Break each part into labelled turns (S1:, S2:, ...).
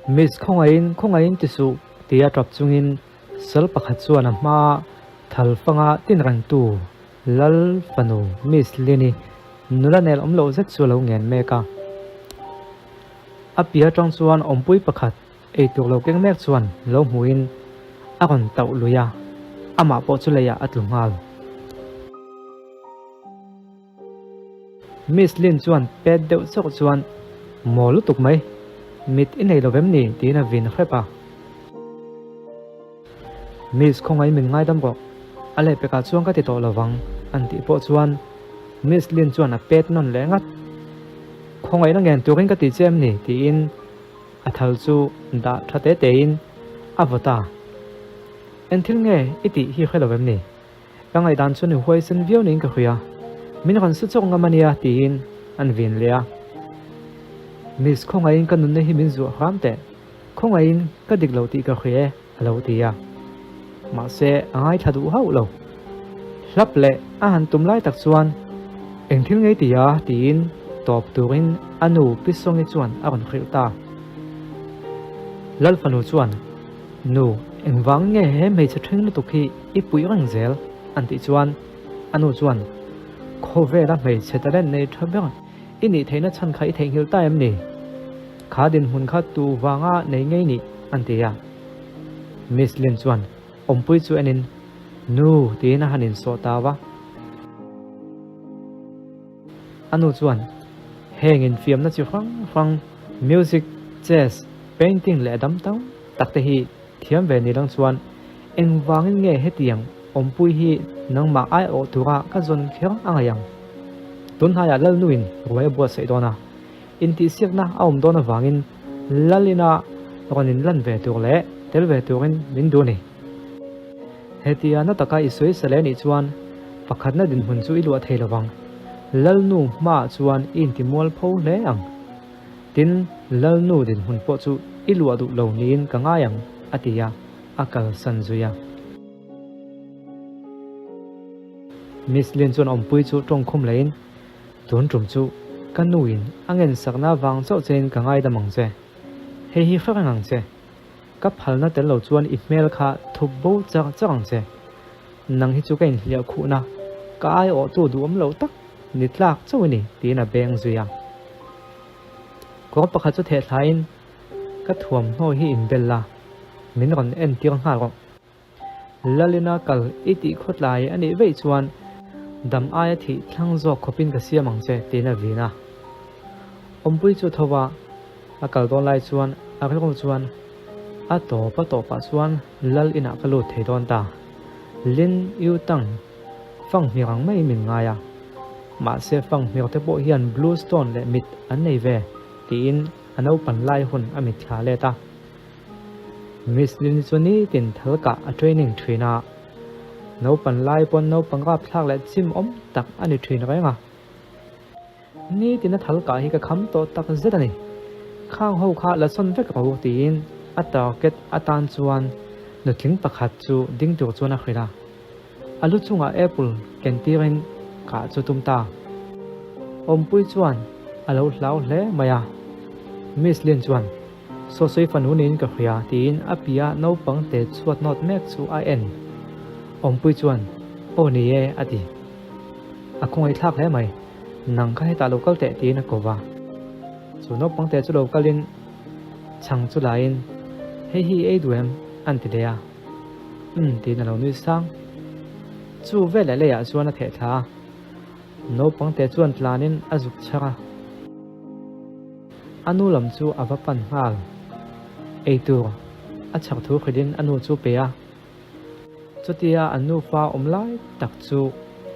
S1: Miss khawngaihin khawngaihin ti suh tia tap chungin sal pakhat chuan a hma thal fanga tin rengtu Lal fanu Miss Lini nula nel awm loh zet chu a lo ngen mek a. A piah atang chuan awmpui pakhat ei tur lo keng mek chuan lo hmuhin a rawn tauh lui a, amah pawh chu leiah a tlu nghal. Miss Lin chuan pet deuh chawk chuan, Maw lutuk mai, mit i nei lo vem ni? tiin a vin hrep a. Miss khawngaih min ngaidam rawh, a lehpekah chuan ka ti tawh lo vang, an tih pawh chuan Miss Lin chuan a pet nawn leh ngat. Khawngaihna ngen turin ka ti che em ni? tiin a thal chu dah tha te tein a vaw ta. Engthil nge i tih hi hre lo vem ni? Ka ngaihdan chuan i huaisen viau niin ka hria. Min rawn su chawk ngam ania tiin an vin leh a. Miss khawngaihin ka nunna hi min zuah hram teh. Khawngaihin ka dik lo tih ka hria e a lo ti a. Mahse a ngaithla duh hauh lo. Hlap leh a han tum lai tak chuan eng thil ngei ti a tiin tawp turin a nu Pi Sawngi chuan a rawn hrilh ta. Lalfanu chuan Nu, engvang nge he hmeichhe ṭhing lutuk hi i puih reng zel? an tih chuan a nu chuan, Khawvela hmeichhe talent nei ṭha ber i nih theihna chhan kha i theihnghilh ta em ni? Kha dinhmun kha tu vanga nei ngei nih? an ti a. Miss Lin chuan awmpui chu enin, Nu, tiin a han insawh ta va. A nu chuan, Heng infiamna chi hrang hrang, music, chess, painting leh a dam tam tak te hi thiam ve ni lang chuan engvangin nge hetiang awmpui hi nangmah ai awh tura ka zawn kher a ngaih ang? Tunhnaiah Lalnuin ruai a buatsaih dawn a, intihsiakna a awm dawn avangin Lalina rawn inlan ve tur leh tel ve turin min duh a ni. Hetia na taka i sawi sa leh nih chuan pakhatna dinhmun chu i luah thei lovang. Lalnu hmaah chuan i intimual pho hle ang. Tin, Lalnu dinhmun pawh chu i luah duh lo niin ka ngai ang, a ti a, a kalsan zui a. Miss Lin chuan awmpui chu tawngkhum leiin, Tun tum chu ka nuin a ngensakna vang chauh chein ka ngaidam ang che. Hei hi hre reng ang che. Ka phalna tel lo chuan i hmel kha thup bo char char ang che. Nang hi chu ka inhliah khuhna, ka aiawhtu duhawm loh tak ni tlak chauh i ni, tiin a beng zui a. Kawr pakhat chu theh thlaiin ka thuamhnaw hi inbel la, min rawn entir nghal rawh. Lalina kal i tih khawtlai a nih veih chuan dam aia thih thlang zawk khawpin ka siam ang che, tiin a vin a. Awmpui chu tho va, a kal dawn lai chuan a rilru chuan a tawp a tawpah chuan Lal inah ka lut thei dawn ta. Lin Yu Tang fang hmir ang mai min ngai a, mahse fang hmir te pawh hian blue stone leh mit an nei ve, tiin a naupan lai hun a mitthla let a. Miss Lin chu nitin thalkah a training thin a, naupan lai pawn naupang rapthlak leh chim awm tak a ni thin reng a. Nitin a thalkah hi ka kham tawh tak zet a ni. Khang ho kha la sawn vek ro tiin a target atan chuan nutling pakhat chu ding tur chuan a hrilh a. A lu chungah apple ken tirin kah chu tum ta. Awmpui chuan a lo hlau hle mai a. Miss Lin chuan Saw sawi fanu niin ka hria tiin a pia naupang te chhuat nawt mek chu a en. Awmpui chuan Aw ni e a ti. A khawngaihthlak hle mai. Nang kha hetah lo kal teh tiin a ko va. Chu naupang te chu lo kalin chhang chu laiin Hei hi i ei duh em? an ti leh a. Umm tiin a lo nui sang. Chu veleh leiah chuan a theh thla a. Naupang te chuan tlanin a zuk chhar a. A nu lam chu a va pan nghal. Eitur a chhak thu hrilhin a nu chu pe a. Chutia an nufa awm lai tak chu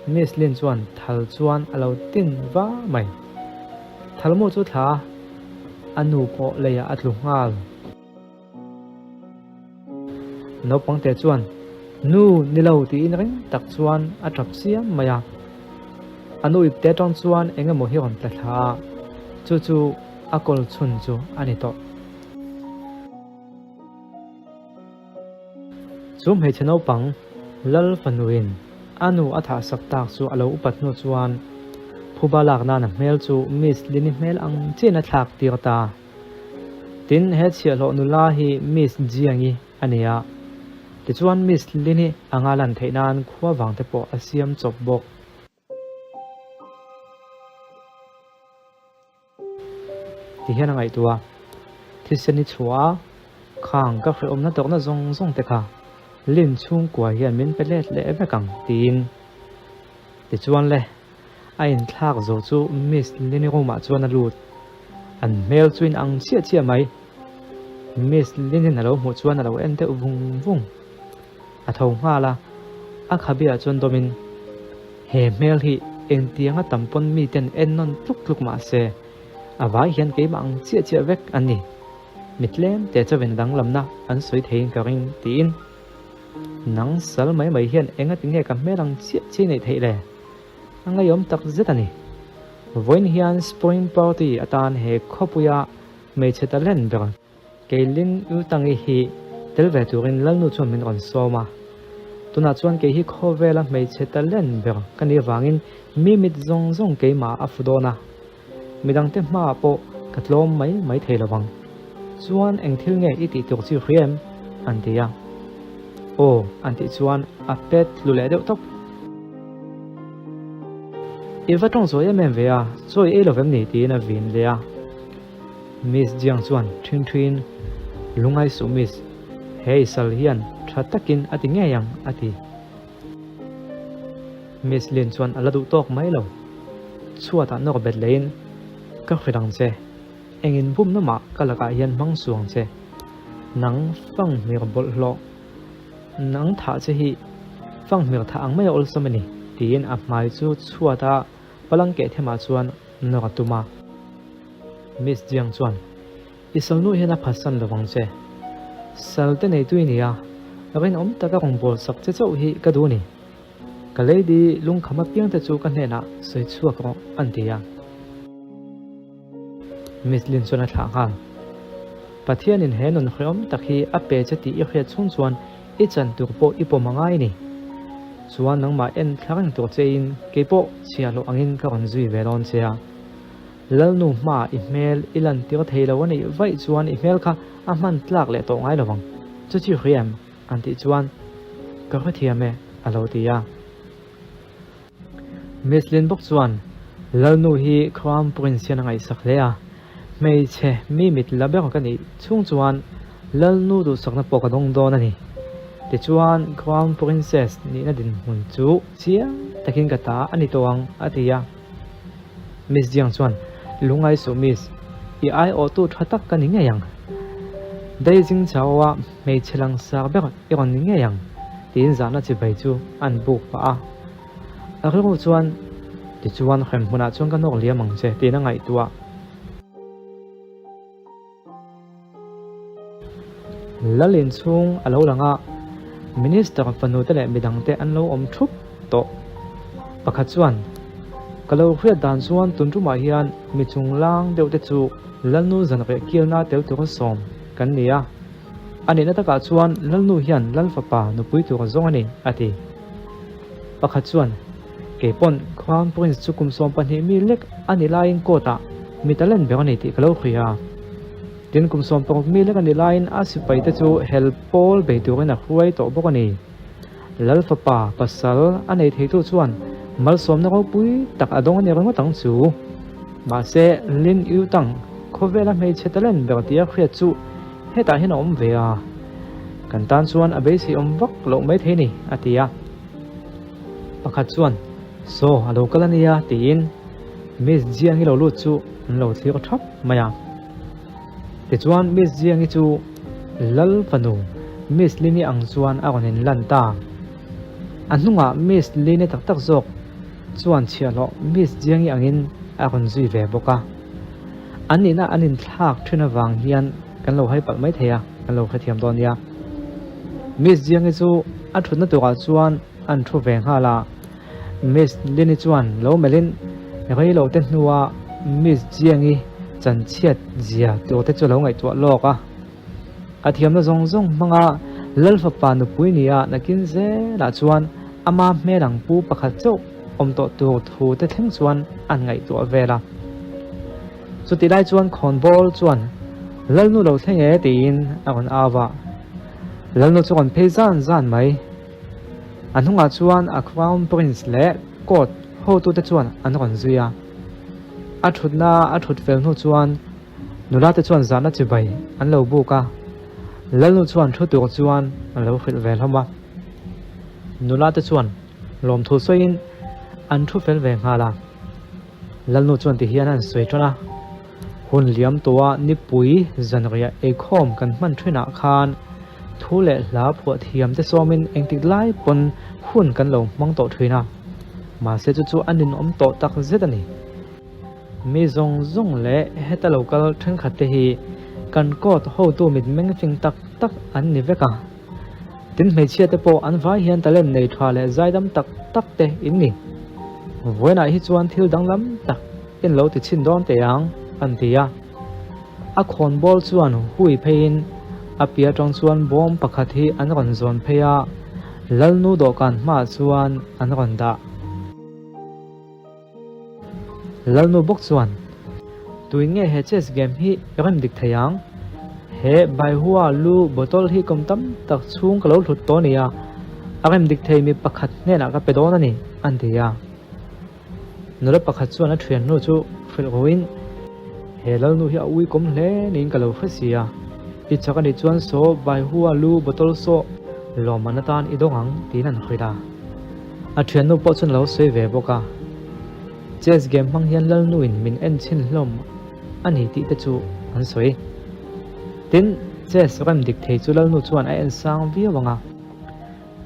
S1: Miss Lin chuan thal chuan a lo tin va mai. Thal mu chu thla a, a nu pawh leiah a tlu nghal. Naupangte chuan, Nu, ni lo tiin ring tak chuan a tap chiam mai a. A nu ipte atang chuan eng emaw hi rawn tla thla a, chu chu a kawl chhun chu a ni tawh. Chu hmeichhe naupang Lal fanuin a nu a thahsak tak chu a lo upat hnu chuan phuba lak nan a hmel chu Miss Lini hmel ang chiin a thlak tir ta. Tin, he chhiahhlawh nula hi Miss Jiangi a ni a. Tichuan Miss Lin-i anga lan theih nan khua vang te pawh a siam chawp bawk. Ti hian a ngaihtuah a, thisen i chhuah a, khang ka hrehawmna tawkna zawng zawng te kha Lin chhungkua hian min pe let leh vek ang tiin. Tichuan le, a inthlak zo chu Miss Lin-i room ah chuan a lut. An hmel chu in ang chiah chiah mai. Miss Lin-in a lo hmuh chuan a lo en deuh vung vung. A tho nghal a, a khabe ah chuan dawmin, He hmel hi engtianga tam pawn miten en nawn tluk tluk mah se, a vai hian keimah ang chiah chiah vek an ni. Mi tlem te chauhin danglamna an sawi theiin ka ring, tiin. Nang sal mai mai hian engati nge ka hmel ang chiah chiah neih theih le? A ngaiawm tak zet a ni. Vawiin hian Spring Party atan he khawpuia hmeichhe talent ber Keilin Utangi hi tel ve turin Lalnu chuan min rawn sawm a. Tunah chuan kei hi khawvela hmeichhe talent ber ka nih avangin mi mit zawng zawng keimah a fu dawn a. Midangte hmaah pawh ka tlawm mai mai thei lo vang. Chuan eng thil nge i tih tur chu hria em? an ti a. Aw an tih chuan a pet tlu leh deuh tawp. I va tawng zawi em em ve a, chaw i ei lo vem ni tiin a vin leh a. Miss Jiang chuan ṭhing ṭhuiin, Lungai suh Miss, he i sal hian ṭha takin a ti ngei ang, a ti. Miss Lin chuan a la duh tawk mai lo. Chhuatah nawk bet leiin, Ka hrilh ang che, engin bumna mah ka lakah hian hmang suh ang che. Nang fanghmir bawlhhlawh, nang thah che hi fanghmir thah ang maia awlsam a ni, tiin a hmai chu chhuata palang keh themah chuan nawk a tum a. Miss Jiang chuan, I salnu hian a phatsan lo vang che. Sal te nei tui nia, rinawm taka rawn bawl sak che chauh hi ka duh ni. Ka lady lungkham apiang te chu ka hnenah sawi chhuak rawh an ti a. Miss Lin chuan a thlah nghal. Pathianin he nun hrehawm tak hi a pe che tih i hriat chhung chuan i chan tur pawh i pawm a ngai ni. Chuan nangmah en thla reng tur chein keipawh chhiahhlawh angin ka rawn zui ve dawn che a. Lalnu hmaah i hmel i lantir thei lo a nih vaih chuan i hmel kha a hman tlak leh tawh ngai lo vang. Chu chi hria em? An tih chuan, Ka hrethiam e, a lo ti a. Miss Lin bawk chuan, Lalnu hi Crown Prince hian a ngaihsak hle a, hmeichhe mi mit la ber ka nih chhung chuan Lalnu duhsakna pawh ka dawng dawn a ni. Tichuan, Crown Princess nihna dinhmun chu chiang takin ka ta a ni tawh ang, a ti a. Miss Jiang chuan, Lungai suh Miss, i aiawhtu tha tak ka ni ngei ang. Daizing Chao-a hmeichhe langsar ber i rawn ni ngei ang, tiin zahna chibai chu an buk pah a. A rilru chuan, Tichuan hrem hmunah chuan ka nawk liam ang che, tiin a ngaihtuah. Lal inchhung a lo lang a, Minister fanu te leh midang te an lo awm thup tawh. Pakhat chuan, Ka lo hriat dan chuan tun tumah hian mi chunglang deuh te chu Lalnu zanreh kilna tel tura sawm kan ni a. A nihna takah chuan Lalnu hian Lal fapa nupui tur zawng a ni, a ti. Pakhat chuan, Kei pawn Crown Prince chu kum 12 mi lek a ni laiin court ah mi talent ber a ni tih ka lo hria a. Tin, kum 16 mi lek a ni laiin a sipai te chu hel pawl bei turin a hruai tawh bawk a ni. Lal fapa pasal a nei theitu chuan malsawmna ropui tak a dawng a ni ringawt ang chu. Mahse, Lin Yutang khawvela hmeichhe talent ber tia hriat chu hetah hian a awm ve a, kan tan chuan a beisei awm vak loh maithei ni, a ti a. Pakhat chuan, Saw, a lo kal a nia, tiin Miss Jiangi lo lut chu an lo thlir thap mai a. Tichuan Miss Jiangi chu Lal fanu Miss Lini ang chuan a rawn inlan ta. A hnungah Miss Lini tak tak zawk chuan chhiahhlawh Miss Jiangi angin a rawn zui ve bawk a. An nihna an inthlak thin avang hian kan lo hai palh mai thei a, kan lo hrethiam dawn nia. Miss Jiangi chu a thutna turah chuan an thu ve nghal a, Miss Lini chuan lo melhin rei lo te hnua Miss Jiangi chanchhiat zia tur te chu a lo ngaihtuah lawk a. A thiamna zawng zawng hmanga Lal fapa nupui nia nakin zelah chuan ama hmel ang pu pakhat chauh awm tawh tur thu te thleng chuan an ngaihtuah vel a. Chutih lai chuan khawnbawl chuan. Lalnu lo thleng e tiin a rawn au a, Lalnu chu rawn phei zan zan mai. A hnungah chuan a Crown Prince leh court hotute chuan an rawn zui a. A thutna a thut fel hnu chuan nula te chuan zahna chibai an lo buk a, Lalnu chuan thu tur chuan a lo hrilh ve hlawm a. Nula te chuan lawmthu sawiin an thu fel ve nghal a. Lalnu chuan ti hian an sawi tan a, Hun liam tawha nipui zanriah eikhawm kan hman thinah khan thu leh hla phuah thiam te sawmin engtik lai pawn hun kan lo hmang tawh thin a, mahse chu chu a ninawm tawh tak zet a ni. Mi zawng zawng leh heta lo kal thenkhat te hi kan court hotu mitmeng fing tak tak an ni vek a. Tin hmeichhia te pawh an vai hian talent nei tha leh zaidam tak tak te in ni. Vawiinah hi chuan thil danglam tak in lo ti chhin dawn teh ang, an ti a. A khawnbawl chuan hui pheiin a piah atang chuan bawm pakhat hi an rawn zawn phei a, Lalnu dawhkan hmaah chuan an rawn dah. Lalnu bawk chuan, Tuin nge he chess game hi rem dik thei ang? He Baihua lu bottle hi kum tam tak chhung ka lo hlut tawh a ni a, a rem dik thei mi pakhat hnenah ka pe dawn a ni, an ti a. Nula pakhat chuan a thiannu chu hrilh ruin, He Lalnu hi a ui kawm hle niin ka lo hre si a, i chak a nih chuan saw Baihua lu bottle saw lawmman atan i dawng ang, tiin an hrilh a. A thiannu pawh chuan a lo sawi ve bawk a, Chess game hmang hian Lalnuin min en chhin hlawm a ni tih te chu an sawi. Tin, chess rem dik thei chu Lalnu chuan a en sang viau ang a,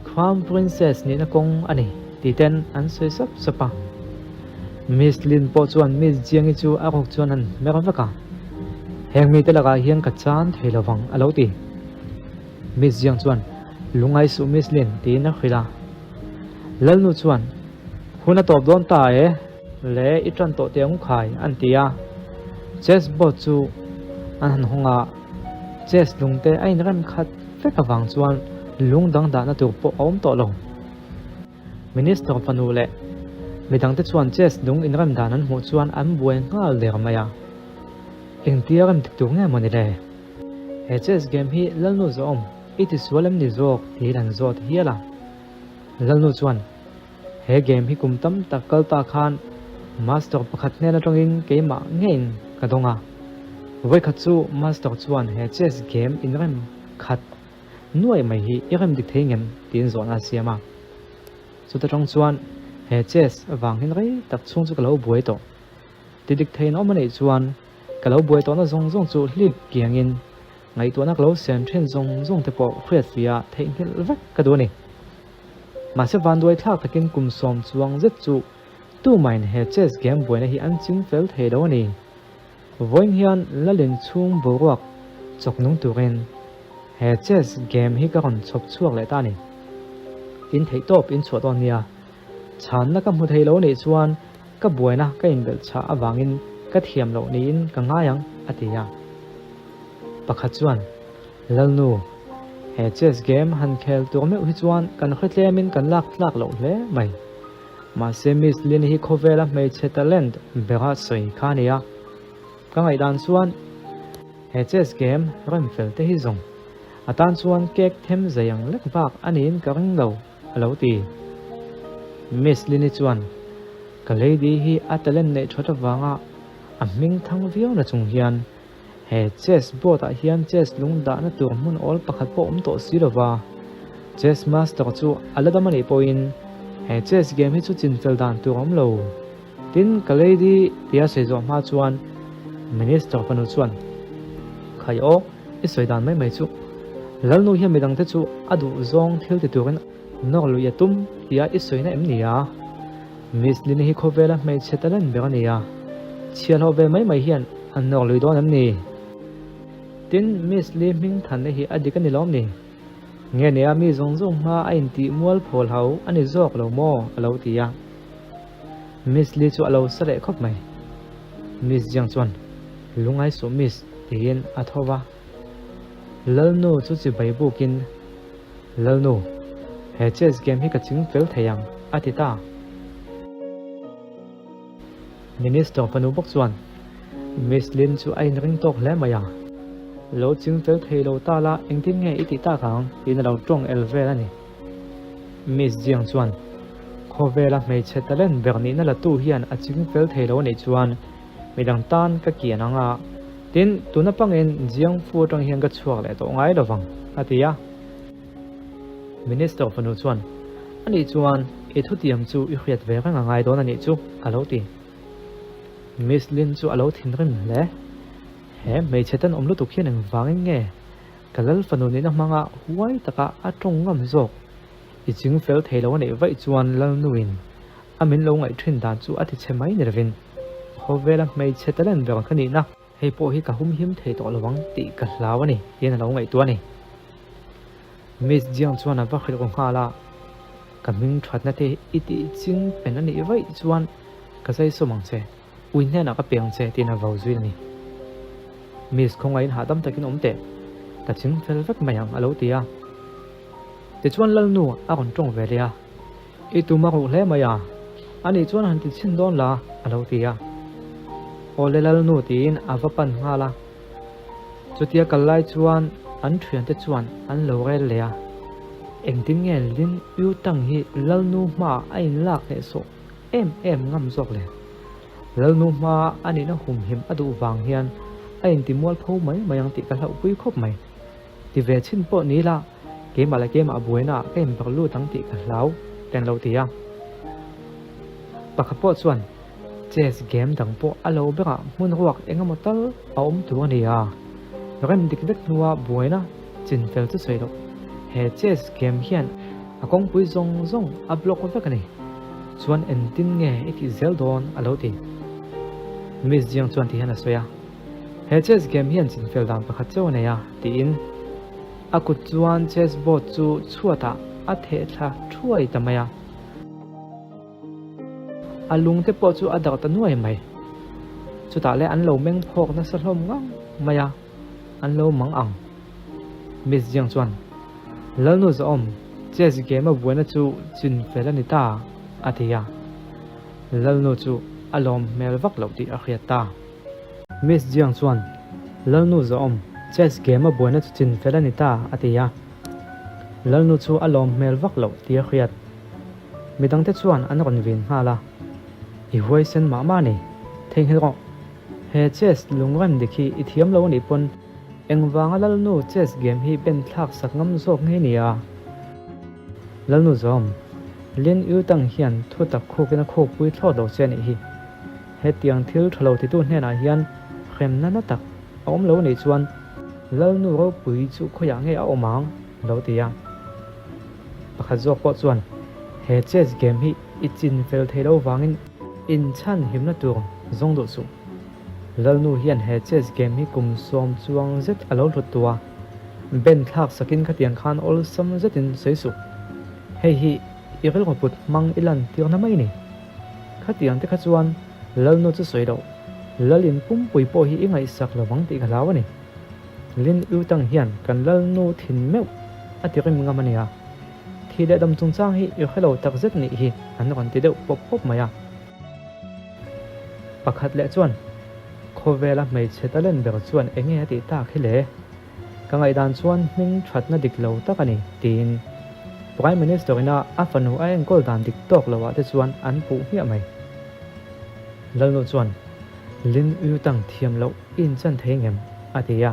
S1: Crown Princess nihna kawng a ni tih ten an sawi sap sap a. Miss Lin pawh chuan Miss Jiangi chu a ruk chuan an hmer vek a, Heng mite lakah hian ka chan thei lovang a lo ti. Miss Jiang chuan, Lungngai suh Miss Lin tiin a hrilh a. Lalnu chuan, Hun a tawp dawn ta e, le i tan tawh teh ang khai, an ti a. Chess board chu an han hawng a, chess lung te a inrem khat vek avang chuan lung dang dahna tur pawh a awm tawh lo. Minister fanu leh midangte chuan chess lung inrem dan an hmuh chuan an buai nghal der mai a. Engtia rem dik tur nge maw ni le? He chess game hi Lalnu zawhawm i ti sual em ni zawk tiin an zawt hial a. Lalnu chuan, He game hi kum tam tak kal ta khan master pakhat hnen atangin keimah ngeiin ka dawng a. Vawikhat chu master chuan he chess game inrem khat nuai mai hi i rem dik thei ngem tiin zawhna a siam a. Chuta tang chuan he chess vang hin rei tak chhung chu ka lo buai tawh. Ti dik theiin awm a neih chuan ka lo buai tawhna zawng zawng chu hlip kiangin Ngaihtuahna ka lo siam thin zawng zawng te pawh hriatfia theihnghilh vek ka duh a ni. Mahse vanduai thlak takin kum sawm chuang zet chu tumahin he chess game buaina hi an ching fel thei lo a ni. Vawiin hian Lalin chhung boruak chawk nung turin he chess game hi ka rawn chhawp chhuak leh ta a ni. In theihtawp in chhuah dawn nia. Chhanna ka hmu thei lo nih chuan ka buaina ka inbelh chhah avangin ka thiam loh niin ka ngai ang, a ti a. Pakhat chuan, Lalnu, he chess game han khel tur meuh hi chuan kan hre tlemin kan lak tlak loh hle mai. Mahse Miss Lin hi khawvela hmeichhe talent bera sawi kha a ni a. Ka ngaihdan chuan he chess game rem fel te hi zawng atan chuan cake them zai ang lek bak a niin ka ring lo. A lo ti. Miss Lini chuan, Ka lady hi a talent neih that avanga a hming thang viau na chung hian he chess board ah hian chess lung dahna tur hmun awl pakhat pawh awm tawh si lova. Chess master chu a la dam a nih pawhin he chess game hi chu chinfel dan tur a awm lo. Tin, ka lady tia sawi zawh hma chuan Minister fanu chuan, Khai aw, i sawi dan mai mai chu. Lalnu hian midangte chu a duh zawng thil ti turin nawr luih a tum tia i sawina em ni a? Miss Lini hi khawvela hmeichhe talent ber a ni a, chhiahhlawh ve mai mai hian an nawr lui dawn em ni? Tin, Miss Li hming thanna hi a dik a ni lawm ni? Nge nia mi zawng zawng hma a intih mual phawl ho a ni zawk lo maw? a lo ti a. Miss Li chu a lo sa leh khawp mai. Miss Jiang chuan, Lungai suh Miss, tiin a tho va. Lalnu chu chibai bukin, Lalnu, he chess game hi ka ching fel thei ang, a ti ta. Minister fanu bawk chuan, Miss Lin chu a inring tawk hle mai a. Lo ching fel thei lo ta la, engtin nge i tih tak ang? tiin a lo tawng el vel a ni. Miss Jiang chuan, Khawvela hmeichhe talent ber nihna la tu hian a ching fel thei lo a nih chuan midang tan ka kian ang a, tin, tuna pangin Jiang Fu atang hian ka chhuak leh tawh ngai lo vang, a ti a. Minister fanu chuan, Anih chuan i thutiam chu i hriat ve reng a ngai dawn a nih chu, a lo ti. Miss Lin chu a lo thinrim hle. He hmeichhe tenawm lutuk hian engvangin nge ka lal fanu nihna hmanga huai taka a tawng ngam zawk? I ching fel thei lo a neih vaih chuan Lalnuin a min lo ngaih thin dan chu a ti chhe mai ni lovin khawvela hmeichhe talent ber ka nihna hei pawh hi ka humhim thei tawh lo ang tih ka hlau a ni tiin a lo ngaihtuah a ni. Miss Jiang chuan a va hrilh aw nghal a, Ka hming thatna te i tih ching pen a nih vaih chuan ka zai sawm ang che. Ui hnenah ka piang che tiin a vau zui a ni. Miss khawngaihin hahdam takin awm teh, ka ching fel vek mai ang a lo ti a. Tichuan Lalnu a rawn tawng ve leh a, I tum a ruh hle mai a, ani chuan han ti chhin dawn la a lo ti a. Awle Lalnu tiin a va pan nghal a. Chutia kal lai chuan an thiante chuan an lo rel leh a, engtin nge Lin Yu Tang hi Lalnu hmaah a inlak hnehsawh em em ngam zawk le. Lalnu hma a nihna humhim a duh vang hian a inti mualpho mai mai ang tih ka hlauhpui khawp mai. Ti ve chhin pawh ni ila, keimah leh keimah buaina ah ka inbak lut ang tih ka hlau ten lo ti a. Pakhat pawh chuan chess game dang pawh a lo berah hmun ruak eng emaw tal a awm tur a ni a, rem dik vek hnua buaina chin fel chu sawi loh. He chess game hian a kawngpui zawng zawng a block vek a ni. Chuan engtin nge i tih zel dawn a lo ti. Miss Jiang chuan ti hian a sawi a, He chess game hian chinfel dan pakhat chauh a nei a, tiin a kut chuan chess board chu chhuatah a theh thla thuai ta mai a. A lung te pawh chu a darh ta nuai mai. Chutah leh an lo meng phawk nasa hlawm ngang mai a, an lo mang ang. Miss Jiang chuan, Lalnu Zawm, chess game a buaina chu chin fel a ni ta, a ti a. Lalnu chu a lawm hmel vak loh tih a hriat ta. Miss Jiang chuan, Lalnu Zawm, chess game a buaina chu chin fel a ni ta, a ti a. Lalnu chu a lawm hmel vak loh tih a hriat. Midangte chuan an rawn vin nghal a, I huaisen mah mah ni, theihnghilh rawh. He chess lungrem dik hi i thiam lo a nih pawn engvanga Lalnu chess game hi ben thlak sak ngam zawk ngei nia? Lalnu zawm, Lin Yu Tang hian thu tak khukin a khukpui thlawt lo che a nih hi. Hetiang thil tha lo titu hnenah hian hremna na tak a awm lo a nih chuan Lalnu ropui chu khawiah nge a awm ang? Lo ti a. Pakhat zawk pawh chuan he chess game hi i chin fel thei lo vangin inchhan himna tur zawng duh suh. Lalnu hian he chess game hi kum sawm chuang zet a lo hlut tu a, ben thlak sakin khatiang khan awlsam zetin sawi suh. Hei hi i rilru put hmang i lan tirna mai ni. Khatiang te kha chuan Lalnu chu sawi loh, Lalin pumpui pawh hi i ngaihsak lo vang tih ka hlau a ni. Lin U Tang hian kan Lalnu thin meuh a ti rim ngam a nia. Thi leh dam chungchang hi i hre lo tak zet nih hi an rawn ti deuh pawp pawp mai a. Pakhat leh chuan, Khawvela hmeichhe talent ber chuan eng nge a tih tak hi le? Ka ngaihdan chuan hming thatna dik lo tak a ni, tiin Prime Minister ina a fanu a enkawl dan dik tawk lo ah te chuan an puh hmiah mai. Lalnu chuan, Lin U Tang thiam loh i inchan thei ngem? a ti a.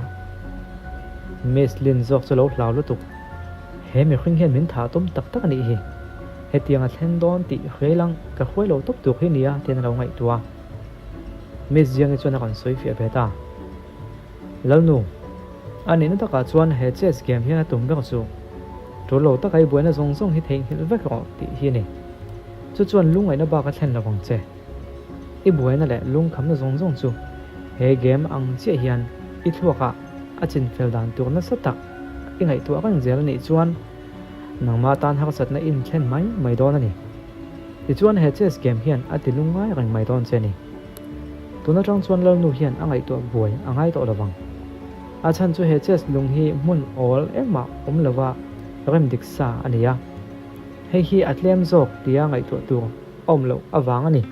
S1: Miss Lin zawk chu lo hlau lutuk. He mihring hian min thah tum tak tak a nih hi. Hetiang a thleng dawn tih hriai lang ka hruai lo tawp tur hi nia tiin a lo ngaihtuah a. Miss Jiangi chuan a rawn sawi fiah ve ta. Lalnu, a nihna takah chuan he chess game hian a tum ber chu tul lo taka i buaina zawng zawng hi theihnghilh vek rawh tih hi a ni. Chu chuan lungngaihna bak a thlen lo vang che. I buaina leh lungkhamna zawng zawng chu he game ang chiah hian i thluakah a chinfel dan tur nasa tak i ngaihtuah reng zel a nih chuan nangmah tan harsatna i inthlen mai mai dawn a ni. Tichuan he chess game hian a ti lungngai reng mai dawn che a ni. Tun atang chuan Lalnu hian a ngaihtuah buai a ngai tawh lovang. A chhan chu he chess lung hi hmun awl engmah awm lova rem dik sa a ni a. Hei hi a tlem zawk tia ngaihtuah tur a awm loh avang a ni.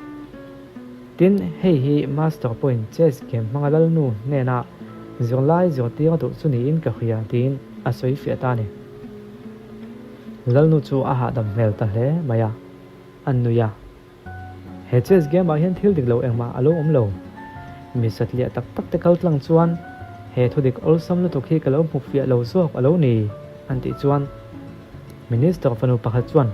S1: Tin, hei hi Master pawhin chess game hmanga Lalnu hnena. Zirlai zirtir a duh chu niin ka hria tiin a sawi fiah ta a ni. Lalnu chu a hahdam hmel ta hle mai a, a nui a. He chess game ah hian thil dik lo engmah a lo awm lo. Mi satliah tak tak te kal tlang chuan he thudik awlsam lutuk hi ka lo hmu fiah lo zawk a lo ni an tih chuan Minister fanu pakhat chuan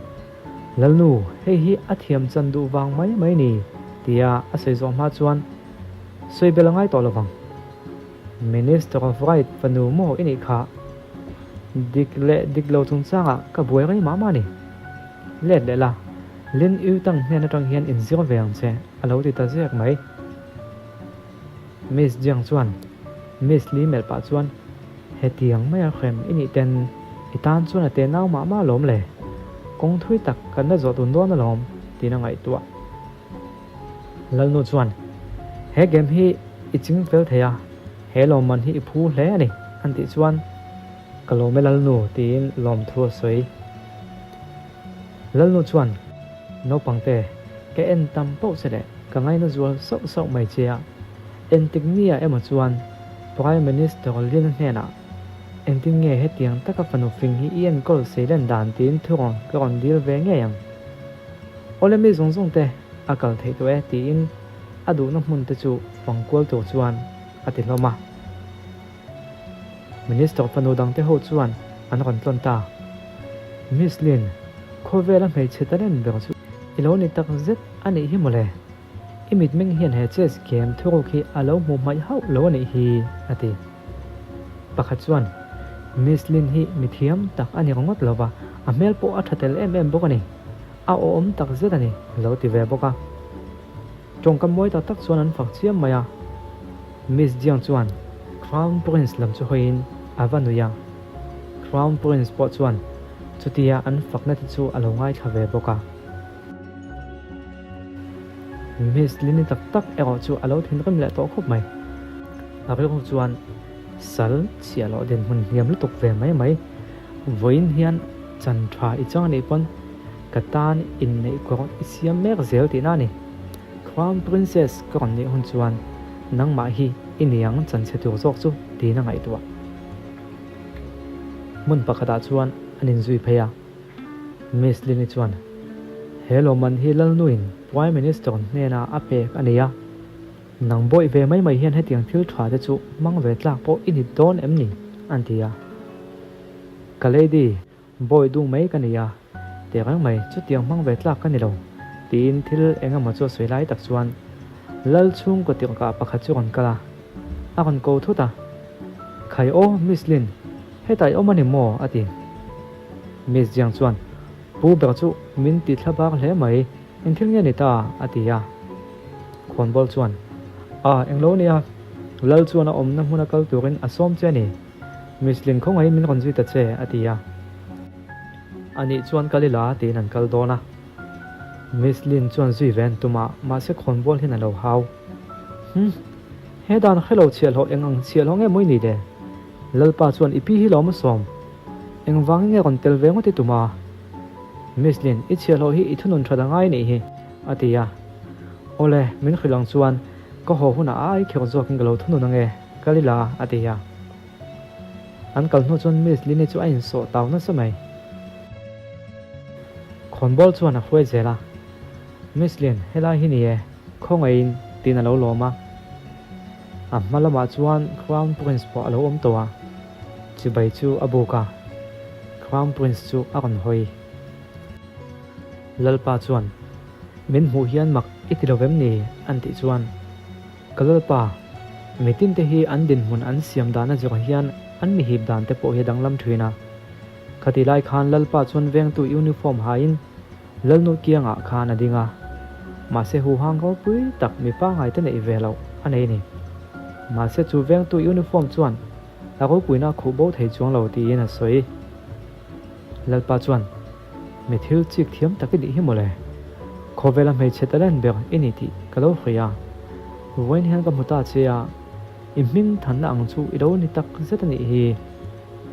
S1: Lalnu hei hi a thiam chan duh vang mai mai ni tia a sawi zawh hma chuan sawi bel a ngai tawh lovang. Minister of Right fanu maw i nih kha? Dik leh dik lo chungchangah ka buai rei mah mah a ni. Let leh la, Lin Yu Tang hnen atang hian inzir ve ang che, a lo ti ta zek mai. Miss Jiang chuan Miss Li melh pah chuan, Hetiang maia hrem i nih ten i tan chuan a te nau mah mah alawm le, kawng thui tak kan la zawh dun dawn alawm, tiin a ngaihtuah. Lalnu chuan, He game hi i ching fel thei a, he lawmman hi i phu hle a ni, an tih chuan, Ka lawm e Lalnu, tiin lawmthu a sawi. Lalnu chuan, Naupangte, ka en tam pauh che leh ka ngaina zual sauh sauh mai che a, entik nia emaw chuan Prime Minister Lin hnenah engtin nge hetiang taka fanu fing hi i enkawl seilen dan tiin thurawn ka rawn dil ve ngei ang. Awle mi zawng zawng te a kal theih tawh e tiin a duhna hmun te chu fang kual tur chuan a ti hlawm a. Minister fanu dang te ho chuan an rawn tlawn ta. Miss Lin, khawvela hmeichhe talent ber chu i lo ni tak zet a nih hi mawle. I mitmeng hian he chess game thuruk hi a lo hmuh hmaih hauh lo a nih hi, a ti. Pakhat chuan, Miss Lin hi mi thiam tak a ni ringawt lo va, a hmel pawh a tha tel em em bawk a ni. A awhawm tak zet a ni, a lo ti ve bawk a. Tawngkam mawi tak tak chuan an fak chiam mai a. Miss Jiang chuan Crown Prince lam chu hawiin a va nui a. Crown Prince pawh chuan chutia an fakna te chu a lo ngaithla ve bawk a. Miss Lini tak tak erawh chu a lo thinrim leh tawh khawp mai. A rilru chuan sal chhiah loh dinhmun hniam lutuk ve mai mai. Vawiin hian chan tha i chang anih pawn ka tan inneih kawr i siam mek zel tihna a ni. Crown Princess ka rawn nih hun chuan nangmah hi i niang chan chhe tur zawk chu tiin a ngaihtuah. Hmun pakhatah chuan an inzui phei a. Miss Lini chuan, He lawmman hi Lalnuin Prime Minister hnena a pek a nei a. Nang bawih ve mai mai hian hetiang thil tha te chu hmang ve tlak pawh i ni dawn em ni? an ti a. Ka lady, bawih dung mai ka ni a, teh reng mai chutiang hmang ve tlak ka ni lo, tiin thil eng emaw chu a sawi lai tak chuan Lal chhungkaw tirhkah pakhat chu rawn kal a, a rawn ko thut a, Khai aw, Miss Lin, hetah i awm a ni maw? a ti. Miss Jiang chuan, Pu ber chu min ti thla bar hle mai, Eng thil nge ni ta? a ti a. Khawnbawl chuan, A, englo nia, Lal chuan a awmna hmuna kal turin a sawm che a ni. Miss Lin khawngaihin min rawn zui ta che, a ti a. Anih chuan kal ila tiin an kal dawn a. Miss Lin chuan zui ve an tum a, mahse khawnbawl hian a lo hau. Hm, he dan hrelo chhiahhlawh eng ang chhiahhlawh nge mawi ni le? Lalpa chuan i pi hi lawm a sawm. Engvangin nge rawn tel ve ngawt i tum a? Miss Lin, i chhiahhlawh hi i thunun that a ngai nih hi, a ti a. Awle, min hrilh ang chuan ka haw hunah a ai kher zawkin ka lo thunun ange, kal ila, a ti a. An kal hnu chuan Miss Lin-i chu a insawh tau nasa mai. Khawnbawl chuan a hruai zel a, Miss Lin, helai hi ni e, khawngaihin, tiin a lo lawm a. A hma lamah chuan Crown Prince pawh a lo awm tawh a, chibai chu a buk a, Crown Prince chu a rawn hawi. Lalpa chuan, Min hmuh hian mak i ti lo vem ni? an tih chuan, Ka Lalpa, mitin te hi an dinhmun an siam dan a zawh hian an mihip dan te pawh hi a danglam thin a. Khatih lai khan Lalpa chuan vengtu uniform hain Lalnu kiangah khan a ding a, mahse huhang ropui tak mi pangngai te neih ve loh a nei a ni. Mahse chu vengtu uniform chuan a ropuina a khuh bo thei chuang lo tiin a sawi. Lalpa chuan, Mi thil chik thiam tak i nih hi mawle. Khawvela hmeichhe talent ber i ni tih ka lo hria. Vawiin hian ka hmu ta che a, i hming thanna ang chu i lo ni tak zet a nih hi.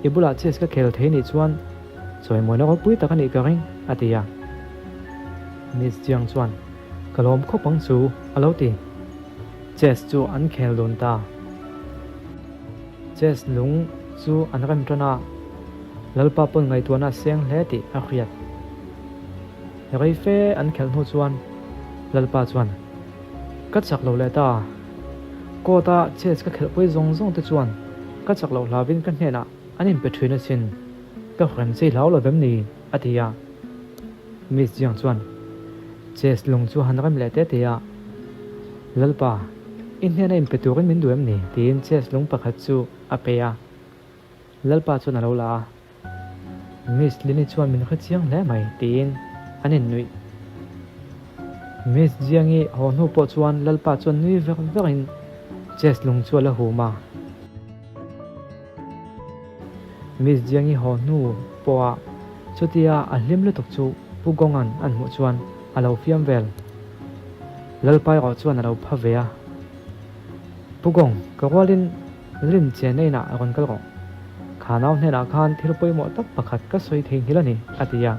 S1: I bulah chess ka khel thei nih chuan Chawimawina ropui tak a nih ka ring, a ti a. Miss Jiang chuan, Ka lawm khawp ang chu, a lo ti. Chess chu an khel dun ta. Chess lung chu an rem tan a, Lalpa pawn ngaihtuahna a seng hle tih a hriat. Rei fe an khelh hnu chuan Lalpa chuan, Ka chak lo leh ta. Court a chess ka khelhpui zawng zawng te chuan ka chak loh hlauhin ka hnenah an inpe thin asin, ka hrem chei hlau lo vem ni? a ti a. Miss Jiang chuan chess lung chu han rem leh te te a, Lalpa, i hnena inpe turin min duh em ni? tiin chess lung pakhat chu a pe a. Lalpa chuan a lo la a, Miss Lini chuan min hre chiang hle mai, tiin an innuih. Miss Jiangi haw hnu pawh chuan Lalpa chuan nui ver verin chess lung chu a la hum a. Miss Jiangi haw hnu pawha chutia a hlim lutuk chu Pu Gawnga'n an hmuh chuan a lo fiam vel. Lalpa erawh chuan a lo pha ve a, Pu Gawng, ka rualin Lim che na inah a rawn kal rawh. Kha nau hnenah khan thil pawimawh tak pakhat ka sawi thei nghilh a ni, a ti a.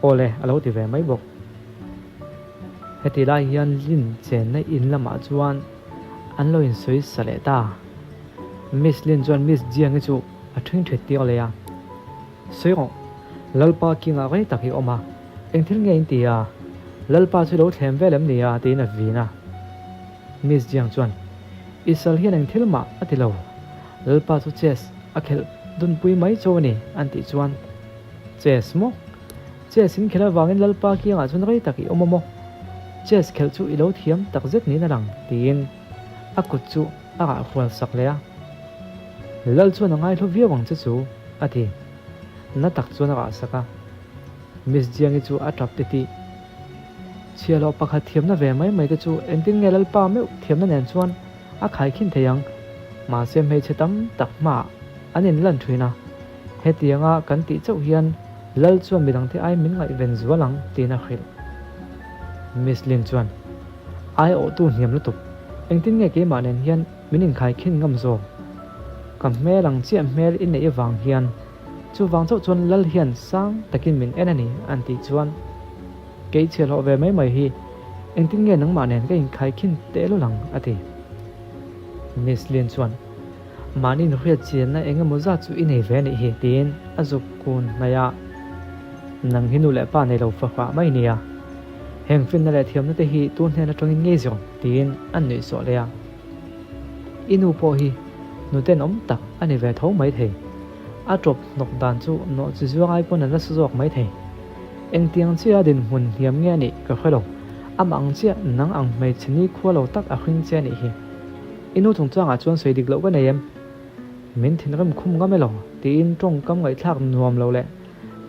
S1: Aw le, a lo ti ve mai bawk. Heti lai hian Lin chenna in lamah chuan an lo insawi sa leh ta. Miss Lin chuan Miss Jiangi chu a ṭhing ṭhet tir leh a. Sawi rawh, Lalpa kingah rei tak i awm a, eng thil nge in ti a? Lalpa chu lo thlem vel em ni a? tiin a vin a. Miss Jiang chuan, I sal hian eng thil mah a ti lo, Lalpa chu chess a khelh dunpui mai cho a ni, an tih chuan, Chess maw? Chess in khelh avangin Lalpa kiangah chuan rei tak i awm a maw? Chess khelh chu i lo thiam tak zet niin a lang, tiin a kut chu a rah hual sak leh a. Lal chuan a ngaihlu viau ang che chu, a ti. Na tak chuan a rah sak a. Miss Jiangi chu a tap titih. Chhiahloh pakhat thiamna ve mai mai te chu engtin nge Lalpa meuh thiamna nen chuan a khaikhin thei ang? Mahse hmeichhe tam tak hmaah an inlan thin a, hetianga kan tih chauh hian Lal chuan midangte ai min ngaihven zual ang tiin a hrilh. Miss Lin chuan, Ai awhtu hniam lutuk, engtin nge keimah nen hian min inkhaikhin ngam zawk? Ka hmel ang chiah hmel i neih avang hian Chuvang chauh chuan Lal hian sang takin min en a ni an tih chuan kei chhiahhlawh ve mai mai hi engtin nge nangmah nen ka inkhaikhin tehlul ang a ti. Miss Lin chuan mahni inhriat chianna eng emaw zat chu i nei ve a nih hi tiin a zuk kun hnaih a, Nang hi nu leh pa nei lo fahrah mai nia, heng finna leh thiamna te hi tu hnen atangin ngei zawng tiin an nuihsawh leh a. I nu pawh hi nutenawm tak a ni ve tho mai thei. A tawp hnawk dan chu nawh chi zuang ai pawn a nasa zawk mai thei. Engtiang chiah dinhmun hniam nge a nih ka hre lo. Amah ang chiah nang ang hmeichhe ni khua lo tak a hring che a nih hi. I nu chungchangah chuan sawi dik loh ka nei em? Min thinrim khum ngam elo? tiin tawngkam ngaihthlak nuam lo leh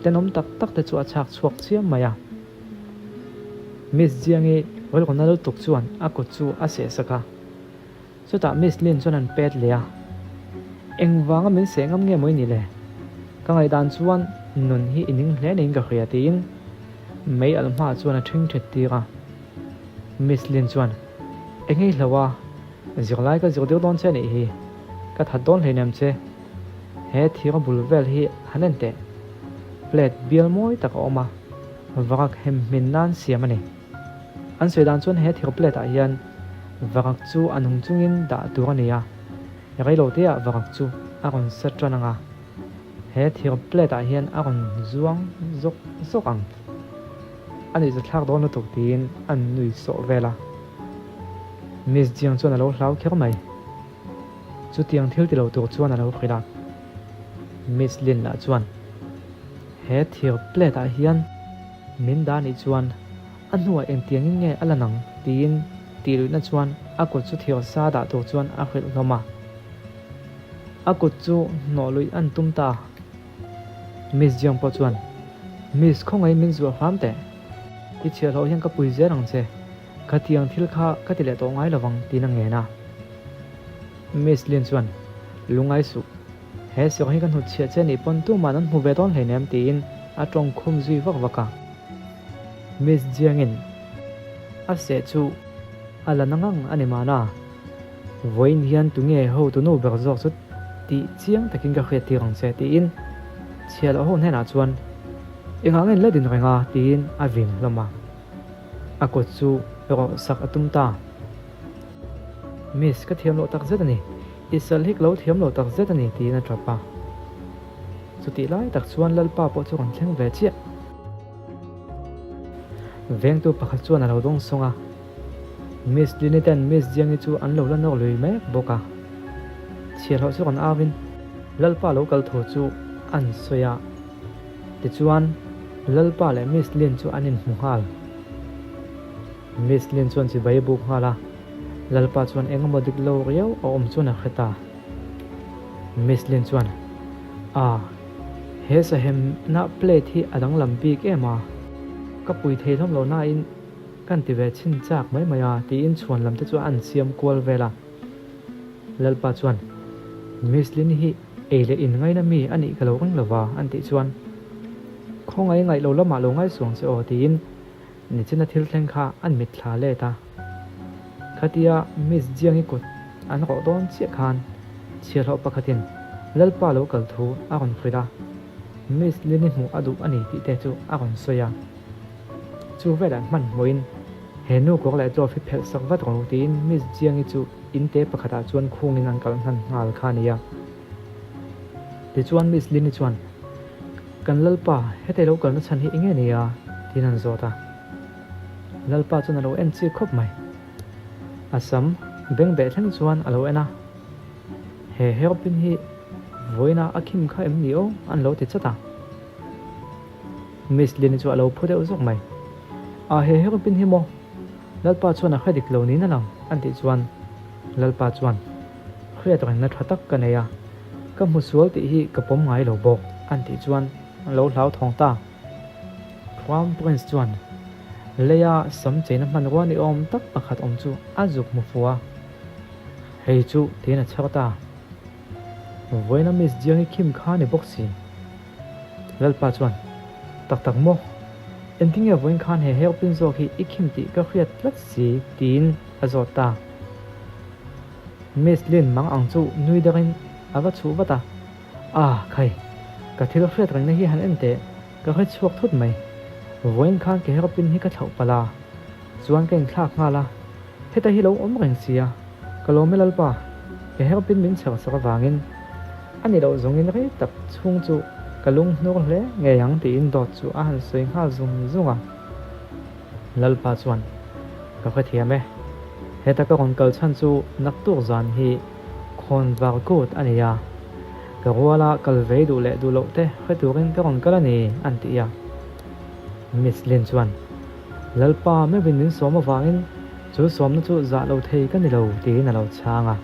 S1: tenawm tak tak te chu a chhak chhuak chiam mai a. Miss Jiangi rilruna lutuk chuan a kut chu a seh sak a. Chutah Miss Lin chuan an pet leh a, Engvanga min seh ngam nge maw i nih le? Ka ngaihdan chuan nun hi i ning hle niin ka hria tiin mei alh hmaah chuan a ṭhing ṭhet tir a. Miss Lin chuan, Eng ei hlo a, zirlai ka zir deuh dawn che anih hi, ka that dawn hleinem che. He thir bul vel hi han en teh, plate bial mawi tak a awm a, varak hem hmin nan siam a ni. An sawi dan chuan he thir plate ah hian varak chu a nung chungin dah tur a ni a, reilo te ah varak chu a rawn set tan ang a, he thir plate ah hian a rawn zuang zawk zawk ang. A nuih zathlak dawn lutuk tiin an nui sawh vel a. Miss Jiang chuan a lo hlau kher mai. Chutiang thil ti lo tur chuan a lo hrilh a. Miss Lin lah chuan he thir plate ah hian Min dah nih chuan a hnuah engtiangin nge a la nang tiin tih luihna chuan a kut chu thir sa dah tur chuan a hrilh hlawm a. A kut chu hnawh luih an tum ta. Miss Jiang pawh chuan, Miss khawngaih min zuah hram teh. I chhiahhlawh hian ka pui zel ang che. Khatiang thil kha ka ti leh tawh ngai lovang tiin a ngen a. Miss Lin chuan, Lungai suh. He sawng hi ka hnut chhiah che nih pawn tuman an hmu ve dawn hleinem tiin a tawng khum zui vak vak a. Miss Jiangin a seh chu a la na ngang a ni mahna. Vawiin hian tunge hotu nu ber zawk chu tih chiang takin ka hriat tir ang che tiin chhiahloh ho hnenah chuan engah nge la din reng a tiin a vin hlawm a. A kut chu rawh sak a tum ta. Miss ka thiam loh tak zet a ni. I sal hi ka lo thiam lo tak zet a ni tiin a tap a. Chutih lai tak chuan Lalpa pawh chu rawn thleng ve chiah. Vengtu pakhat chuan a lo dawng sawng a, Miss Lini ten Miss Jiangi chu an lo la nawk lui mek bawk a. Chhiahhlawh chu rawn au in Lalpa lo kal thu chu an sawi a. Tichuan Lalpa leh Miss Lin chu an inhmu nghal. Miss Lin chuan chibai a buk nghal a, Lalpa chuan eng emaw dik lo riau a awm chuan a hre ta. Miss Lin chuan, A, he sahemna plate hi a danglam bik em a, ka pui thei hlawm lo nain kan ti ve chhin chak mai mai a tiin chhuan lam te chu a an siam kual vel a. Lalpa chuan, Miss Lin hi ei leh in ngaina mi a nih ka lo ring lo va an tih chuan, Khawngaih ngaih lo lamah lo ngaisuang che aw tiin Nichina thil thleng kha an mitthla let a, khatia Miss Jiangi kut an rawh dawn chiah khan chhiahhlawh pakhatin Lalpa lo kal thu a rawn hrilh a, Miss Lini hmuh a duh a ni tih te chu a rawn sawi a. Chu velah hmanhmawhin he nu kawr leh glove hi phelh sak vat rawh tiin Miss Jiangi chu in te pakhatah chuan khungin an kalh hnan nghal kha a ni a. Tichuan Miss Lini chuan, Kan Lalpa, hetei lo kalna chhan hi enge ni a? tiin an zawt a. Lalpa chuan a lo en chik khawp mai. A sam beng beh thleng chuan a lo en a, He hairpin hi vawiinah a khim kha em ni aw? an lo ti chat a. Miss Lini chu a lo phu deuh zawk mai. A, he hairpin hi maw? Lalpa chuan a hre dik lo niin a lang, an tih chuan Lalpa chuan, Hriat rengna tha tak ka nei a, ka hmu sual tih hi ka pawm ngai lo bawk, an tih chuan an lo hlauthawng ta. Crown Prince chuan leia sam cheina hmanrua ni awm tak pakhat awm chu a zuk hmu fu a, Hei chu tiin a chher ta. Vawiina Miss Jiangi khim kha ni bawk si. Lalpa chuan, Tak tak maw? Engtinge vawiin khan he hairpin zawk hi i khim tih ka hriat tlat si? tiin a zawt ta. Miss Lin mang ang chu nui deuhin a va chhuh vat a, Ah, khai, ka thil hriat rengna hi han en teh, ka hre chhuak thut mai. Vawiin khan ka hairpin hi ka thlauh palh a, chuan ka inthlak nghal a, heta hi lo awm reng sia, ka lawm e Lalpa, ka hairpin min chher sak avangin. A ni loh zawngin rei tak chhung chu ka lung hnur hle ngei ang tiin dawt chu a han sawi nghal zung zung a. Lalpa chuan, Ka hrethiam e. Heta ka rawn kal chhan chu naktuk zan hi khawn var kut a ni a. Ka ruala kal vei duh leh duh loh te hre turin ka rawn kal a ni, an ti a. Miss Lin chuan, Lalpa meuhin min sawm avangin chu sawmna chu zah lo thei ka ni lo, tiin a lo chhang a.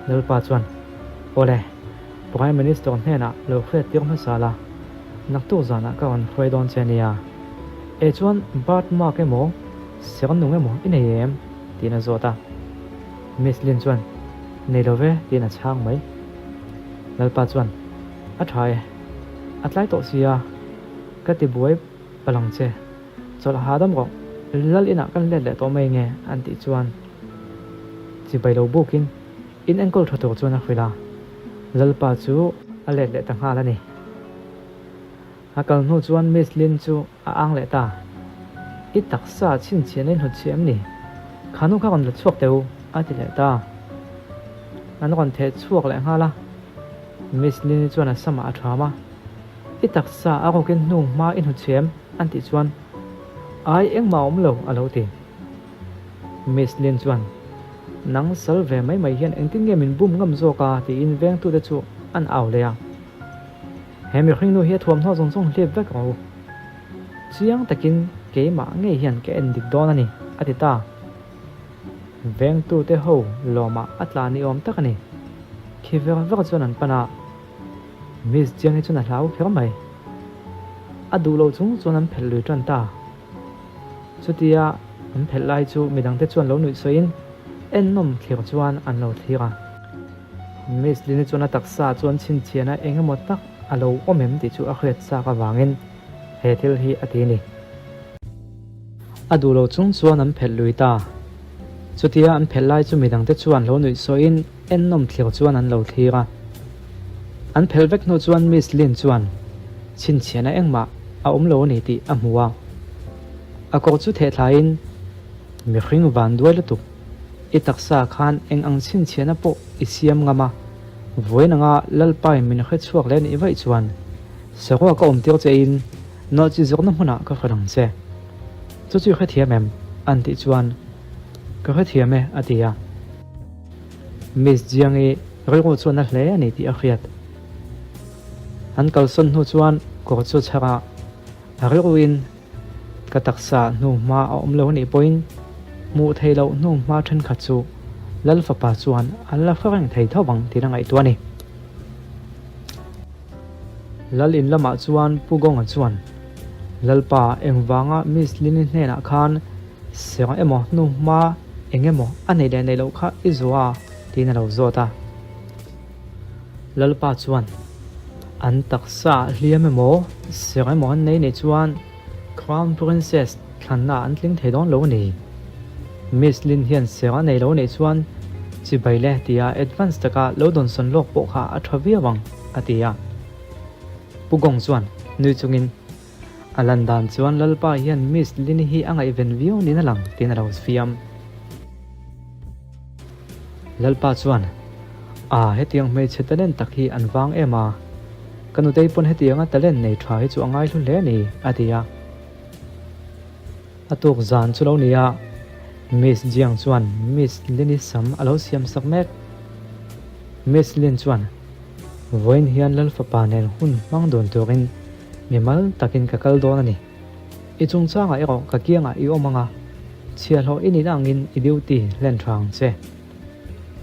S1: Lalpa chuan, Awle, Prime Minister hnenah lo hriat tir hmasa la, naktuk zanah ka rawn hruai dawn che a nia. E chuan birth mark emaw, ser nung emaw i nei em? tiin a zawt a. Miss Lin chuan, Nei lo ve, tiin a chhang mai. Lalpa chuan, A tha e, a tlai tawh sia, ka ti buai palang che. Chawlh hahdam rawh, lal inah kan let leh tawh mai nge an tih chuan chibai lo bukin in enkawl tha tur chuan a hrilh a, Lalpa chu a let leh ta nghal a ni. A kal hnu chuan Miss Lin chu a ang leh ta, I taksa chhinchhiahna i hnutchhiah em ni? Kha nu kha rawn la chhuak teh u a ti leh ta. An rawn theh chhuak leh nghal a, Miss Lin-i chuan a samah a ṭham a. I taksa a rawkin hnu hma i hnuchhem an tih chuan Ai engmah a awm lo a lo ti. Miss Lin chuan Nang sal ve mai mai hian engtin nge min bum ngam zawk a tiin vengtute chu an au leh a. He mihring nu hi a thuamhnaw zawng zawng hlip vek rawh u. Chiang takin keimah ngei hian ka en dik dawn a ni a ti ta. Vengtute ho lawmah a tla ni awm tak a ni. Khi ver ver chuan an pan a. Miss Jiang hi chuan a hlau kher mai. A duh loh chung chuan an phelh lui tan ta. Chutia an phelh lai chu midangte chuan lo nuih sawiin ennawm thlir chuan an lo thlir a. Miss Lini chuan a taksa chuan chhinchhiahna eng emaw tak a lo awm em tih chu a hriat chak avangin he thil hi a ti a ni. A duh lo chung chuan an phelh lui ta. Chutia an phelh lai chu midangte chuan lo nuih sawiin ennawm thlir chuan an lo thlir a. An phelh vek hnu chuan Miss Lin chuan chhinchhiahna engmah a awm lo a ni tih a hmu a. A kawr chu theh thlaiin, Mihring van duai lutuk. I taksa khan eng ang chhinchhiahna pawh i siam ngam a, vawiin anga Lalpain min hre chhuak leh nih vaih chuan saruak a awm tir che in nawhchi zawrhna hmunah ka hre ang che. Chu chu i hrethiam em? an tih chuan Ka hrethiam e a ti a. Miss Jiangi rilru chuan a hle a ni tih a hriat. An kalsawn hnu chuan kawr chu chhar a, a rilruin Ka taksa hnu hma a awm lo anih pawhin hmuh theih loh hnu hma thenkhat chu Lal fapa chuan an la hre reng thei tho vang tiin a ngaihtuah a ni. Lal in lamah chuan Pu Gawnga chuan Lalpa engvanga Miss Lini hnenah khan serh emaw hnu hma eng emaw a neih leh neih loh kha i zuah a tiin a lo zawt a. Lalpa chuan, An taksa hliam emaw, serh emaw an nei nih chuan Crown Princess thlanna an tling thei dawn lo a ni. Miss Lin hian serh a nei lo nih chuan chibai le tia advance taka lo dawnsawn lawk pawh kha a tha viau ang, a ti a. Pu Gong chuan nui chungin, A lan dan chuan Lalpa hian Miss Lin-i hi a ngaihven viau niin a lang, tiin a lo fiam. Lalpa chuan, A, hetiang hmeichhe talent tak hi an vang em a, ka nutei pawn hetianga talent nei tha hi chu a ngaihlu hle a ni, a ti a. A tuk zan chu lo ni a, Miss Jiang chuan Miss Lin-i sam a lo siam sak mek. Miss Lin chuan, Vawiin hian Lal fapa nen hun hmang dun turin mimal takin ka kal dawn a ni. I chungchangah erawh ka kiangah i awm ang a, chhiahhlawh i nihna angin i duty hlen tha ang che.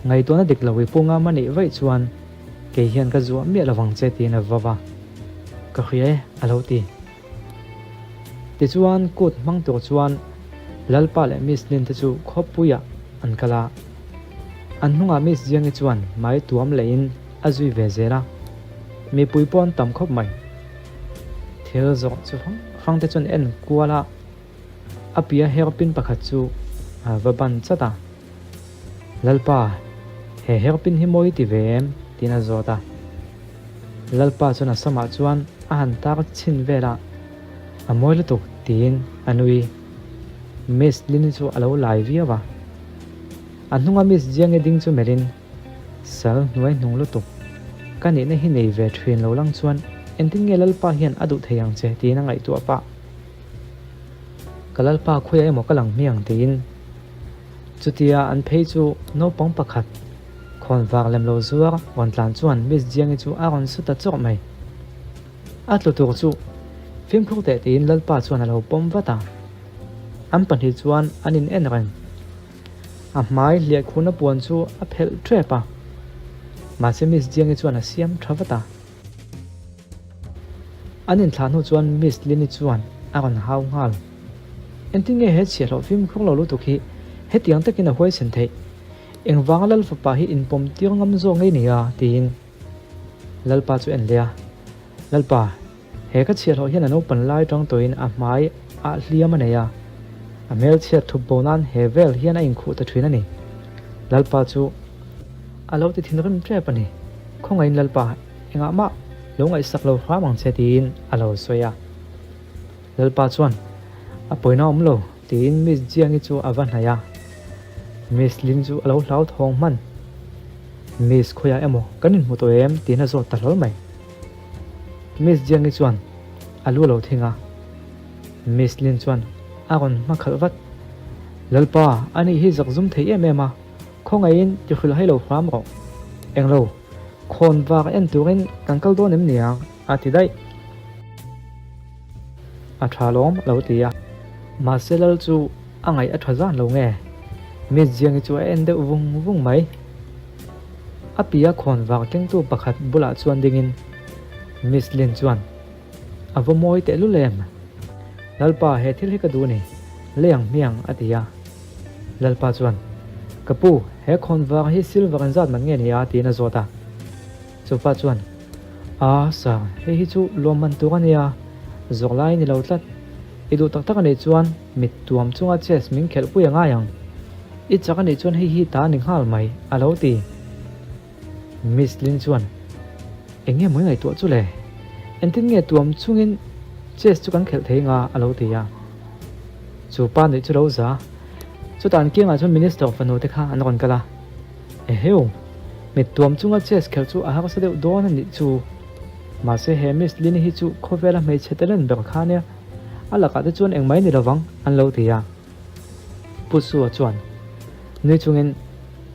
S1: Ngaihtuahna dik lo i pu ngam a nih vaih chuan kei hian ka zuah miah lo vang che tiin a vaw a, Ka hria e a lo ti. Tichuan kut hmang tur chuan Lalpa leh Miss Lin te chu khawpuiah an kal a, an hnungah Miss Jiangi chuan hmai tuam lehin a zui ve zel a, mipui pawh an tam khawp mai. Thil zawh chu hrang hrang te chuan en kual a, a pia hairpin pakhat chu a va ban chat a. Lalpa, he hairpin hi mawi ti ve em? tiin a zawt a. Lalpa chuan a samah chuan a han tar chhin vel a, A mawi lutuk tiin a nui. Miss Lini chu a lo lai viau a. A hnunga Miss Jiangi ding chu melhin, Sal hnuai hnung lutuk, ka nihna hi nei ve thin lo lang chuan engtin nge Lalpa hian a duh thei ang che tiin a ngaihtuah pah. Ka Lalpa khawiah emaw ka lang hmiang tiin chutia an phei chu naupang pakhat khawn vak lem lo zuar rawn tlan chuan Miss Jiangi chu a rawn su ta chawk mai. A tlu tur chu fimkhur teh tiin Lalpa chuan a lo pawm vat a, an pahnih chuan an in en reng. A hmai hliahkhurna puan chu a phelh tep a, mahse Miss Jiangi chuan a siam tha vat a. An inthlah hnu chuan Miss Lini chuan a rawn hau nghal. Engtin nge he chhiahhlawh fimkhur lo lutuk hi hetiang takin a huaisen theih? Engvanga Lal fapa hi inpawm tir ngam zawk ngei nia? tiin Lalpa chu en leh a. Lalpa, He ka chhiahhlawh hian a naupan lai tang tawhin a hmai ah hliam a nei a, a hmelchhiat thup bo nan he vel hian a inkhuh ta thin a ni. Lalpa chu a lo ti thinrim tep a ni. Khawngaihin Lalpa, engah mah lo ngaihsak lo hram ang che tiin a lo sawi a. Lalpa chuan, A pawina awm lo, tiin Miss Jiangi chu a va hnaih a. Miss Lin chu a lo hlauthawng hman. Miss khawiah emaw kan inhmu tawh em? tiin a zawt ta hlawl mai. Miss Jiangi chuan a lu a lo thing a, Miss Lin chuan a rawn hma khalh vat. Lalpa, ani hi zak zum thei em em a, khawngaihin ti hrilh hai lo hram rawh. Englo, khawn vak en turin kan kal dawn em niang? a ti daih. A tha lawm a lo ti a. Mahse Lal chu a ngaih a tha zan lo nge? Miss Jiangi chu a en deuh vung vung mai. A pia khawn vak kengtu pakhat bulah chuan dingin Miss Lin chuan, A va mawi tehlul em? Lalpa he thil hi ka duh a ni, leiang hmiang a ti a. Lalpa chuan, Ka pu, he khawn vak hi silver in zat man nge ni a? tiin a zawt a. Chupa chuan, A, sir, hei hi chu lawmman tur a nia, zawk lai ni lo tlat. I duh tak tak a nih chuan mit tuam chunga chess min khelh pui a ngai ang. I chak a nih chuan hei hi ta a ni nghal mai, a lo ti. Miss Lin chuan, Eng nge mawi ngaihtuah chu le? Engtin nge tuam chungin chess chu kan khelh thei nga? a lo ti a. Chu pa nuih chu lo za. Chutah an kiangah chuan Minister fanu te kha an rawn kal a. Eheu! Mit tuam chunga chess khelh chu a harsa deuh dawn a nih chu. Mahse he Miss Lini hi chu khawvela hmeichhe talent ber kha nia, a lakah te chuan engmai ni lovang an lo ti a. Pu Sua chuan nui chungin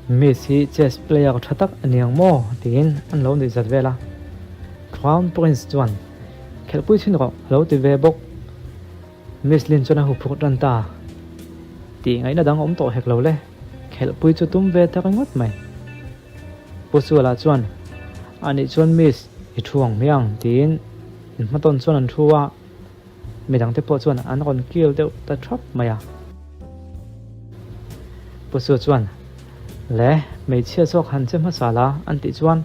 S1: Miss hi chess player tha tak a ni ang maw? tiin an lo nuih zat vel a. Crown Prince chuan Khelhpui chhin rawh a lo ti ve bawk. Miss Lin chuan a huphurh tan ta. Tih ngaihna dang awm tawh hek lo le, khelhpui chu tum ve ta ringawt mai. Pu Suala chuan, Anih chuan Miss, i thu ang hmiang, tiin inhmatawn chuan an thu a, midangte pawh chuan an rawn kil deuh ta thap mai a. Pu Su chuan, Le, hmeichhia zawk han che hmasa la, an tih chuan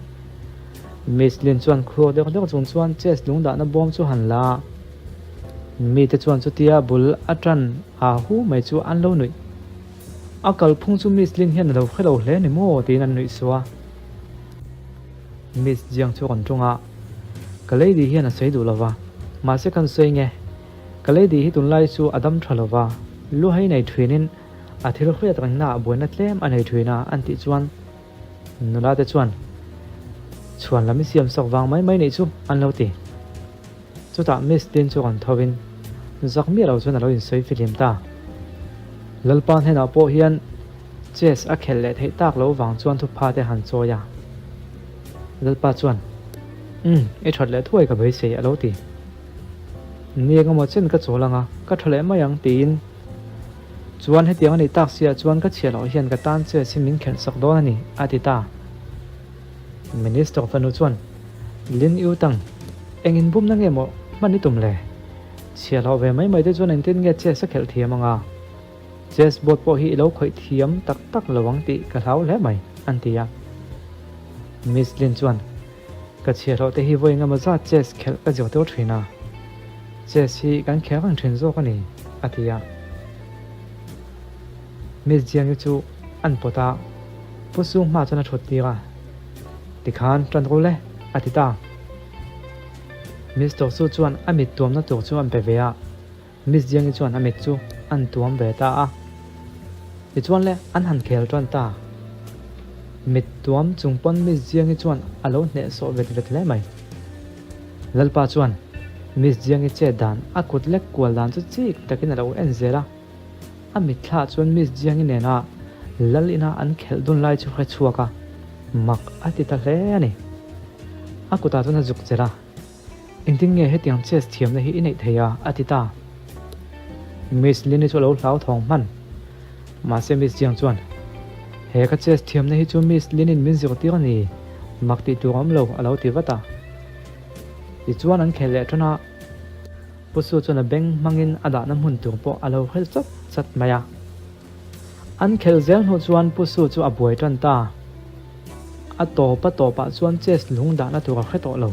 S1: Miss Lin chuan khuak deuh deuh chung chuan chest lung dahna bawm chu han la a. Mite chuan chutia bul a tan a hu mai chu an lo nuih. A kalphung chu Miss Lin hian a lo hre lo hle ni maw tiin an nuih suh a. Miss Jiang chu a rawn ṭung a, Ka lady hian a sawi duh lo va, mahse kan sawi nge? Ka lady hi tunlai chu a dam ṭha lo va, lu hei nei ṭhinin a thil hriat rengnaah buaina tlem a nei ṭhin a an tih chuan nula te chuan chhuan lam i siam sak vang mai mai nih chu an lo ti. Chutah Miss Tin chu rawn tho in zak miah lo chuan a lo insawi fihlim ta. Lalpa hnenah pawh hian chess a khelh leh theih tak loh vang chuan thupha te han chawi a. Lalpa chuan, Umm, i that leh thuai ka beisei a lo ti. Ni engemaw chen ka chawl anga ka tha leh mai ang tiin chuan hetiang a nih tak siah chuan ka chhiah loh hian ka tan chess hi min khelh sak dawn a ni a ti ta. Minister fanu chuan, Lin Yu Tang, eng inbumna nge maw hman i tum le? Chhiahhlawh ve mai mai te chuan engtin nge chess a khelh thiam anga? Chess board pawh hi i lo khawih thiam tak tak lo ang tih ka hlau hle mai, an ti a. Miss Lin chuan, Ka chhiahhlawh te hi vawi engemaw zat chess khelh ka zir tir thin a, chess hi kan khelh reng thin zawk a ni, a ti a. Miss Jiangi chu an pawt a, Pu Sung hma chuan a thut tir a, Tikhan tan ru le, a ti ta. Mister Su chuan a mit tuamna tur chu an pe ve a, Miss Jiangi chuan a mit chu an tuam ve ta a. Tichuan le, an han khel tan ta. Mit tuam chung pawn Miss Jiangi chuan a lo hnehsawh vet vet hle mai. Lalpa chuan Miss Jiangi chet dan a kut lek kual dan chu chik takin a lo en zel a. A mitthla chuan Miss Jiangi nena Lal ina an khelh dun lai chu hre chhuak a, mak a ti ta hle a ni. A kutah chuan a zuk chelh a, Engtin nge hetiang chess thiamna hi i neih thei a? a ti ta. Miss Lini chu a lo hlauthawng hman. Mahse Miss Jiang chuan, He ka chess thiamna hi chu Miss Linin min zirtir a ni, mak tih tur a awm lo, a lo ti vat a. Tichuan an khelh leh tan a. Pu Su chuan a beng hmangin a dahna hmun tur pawh a lo hel chat chat mai a. An khelh zel hnu chuan Pu Su chu a buai tan ta. A tawp a tawpah chuan chess lung dahna tur a hre tawh lo.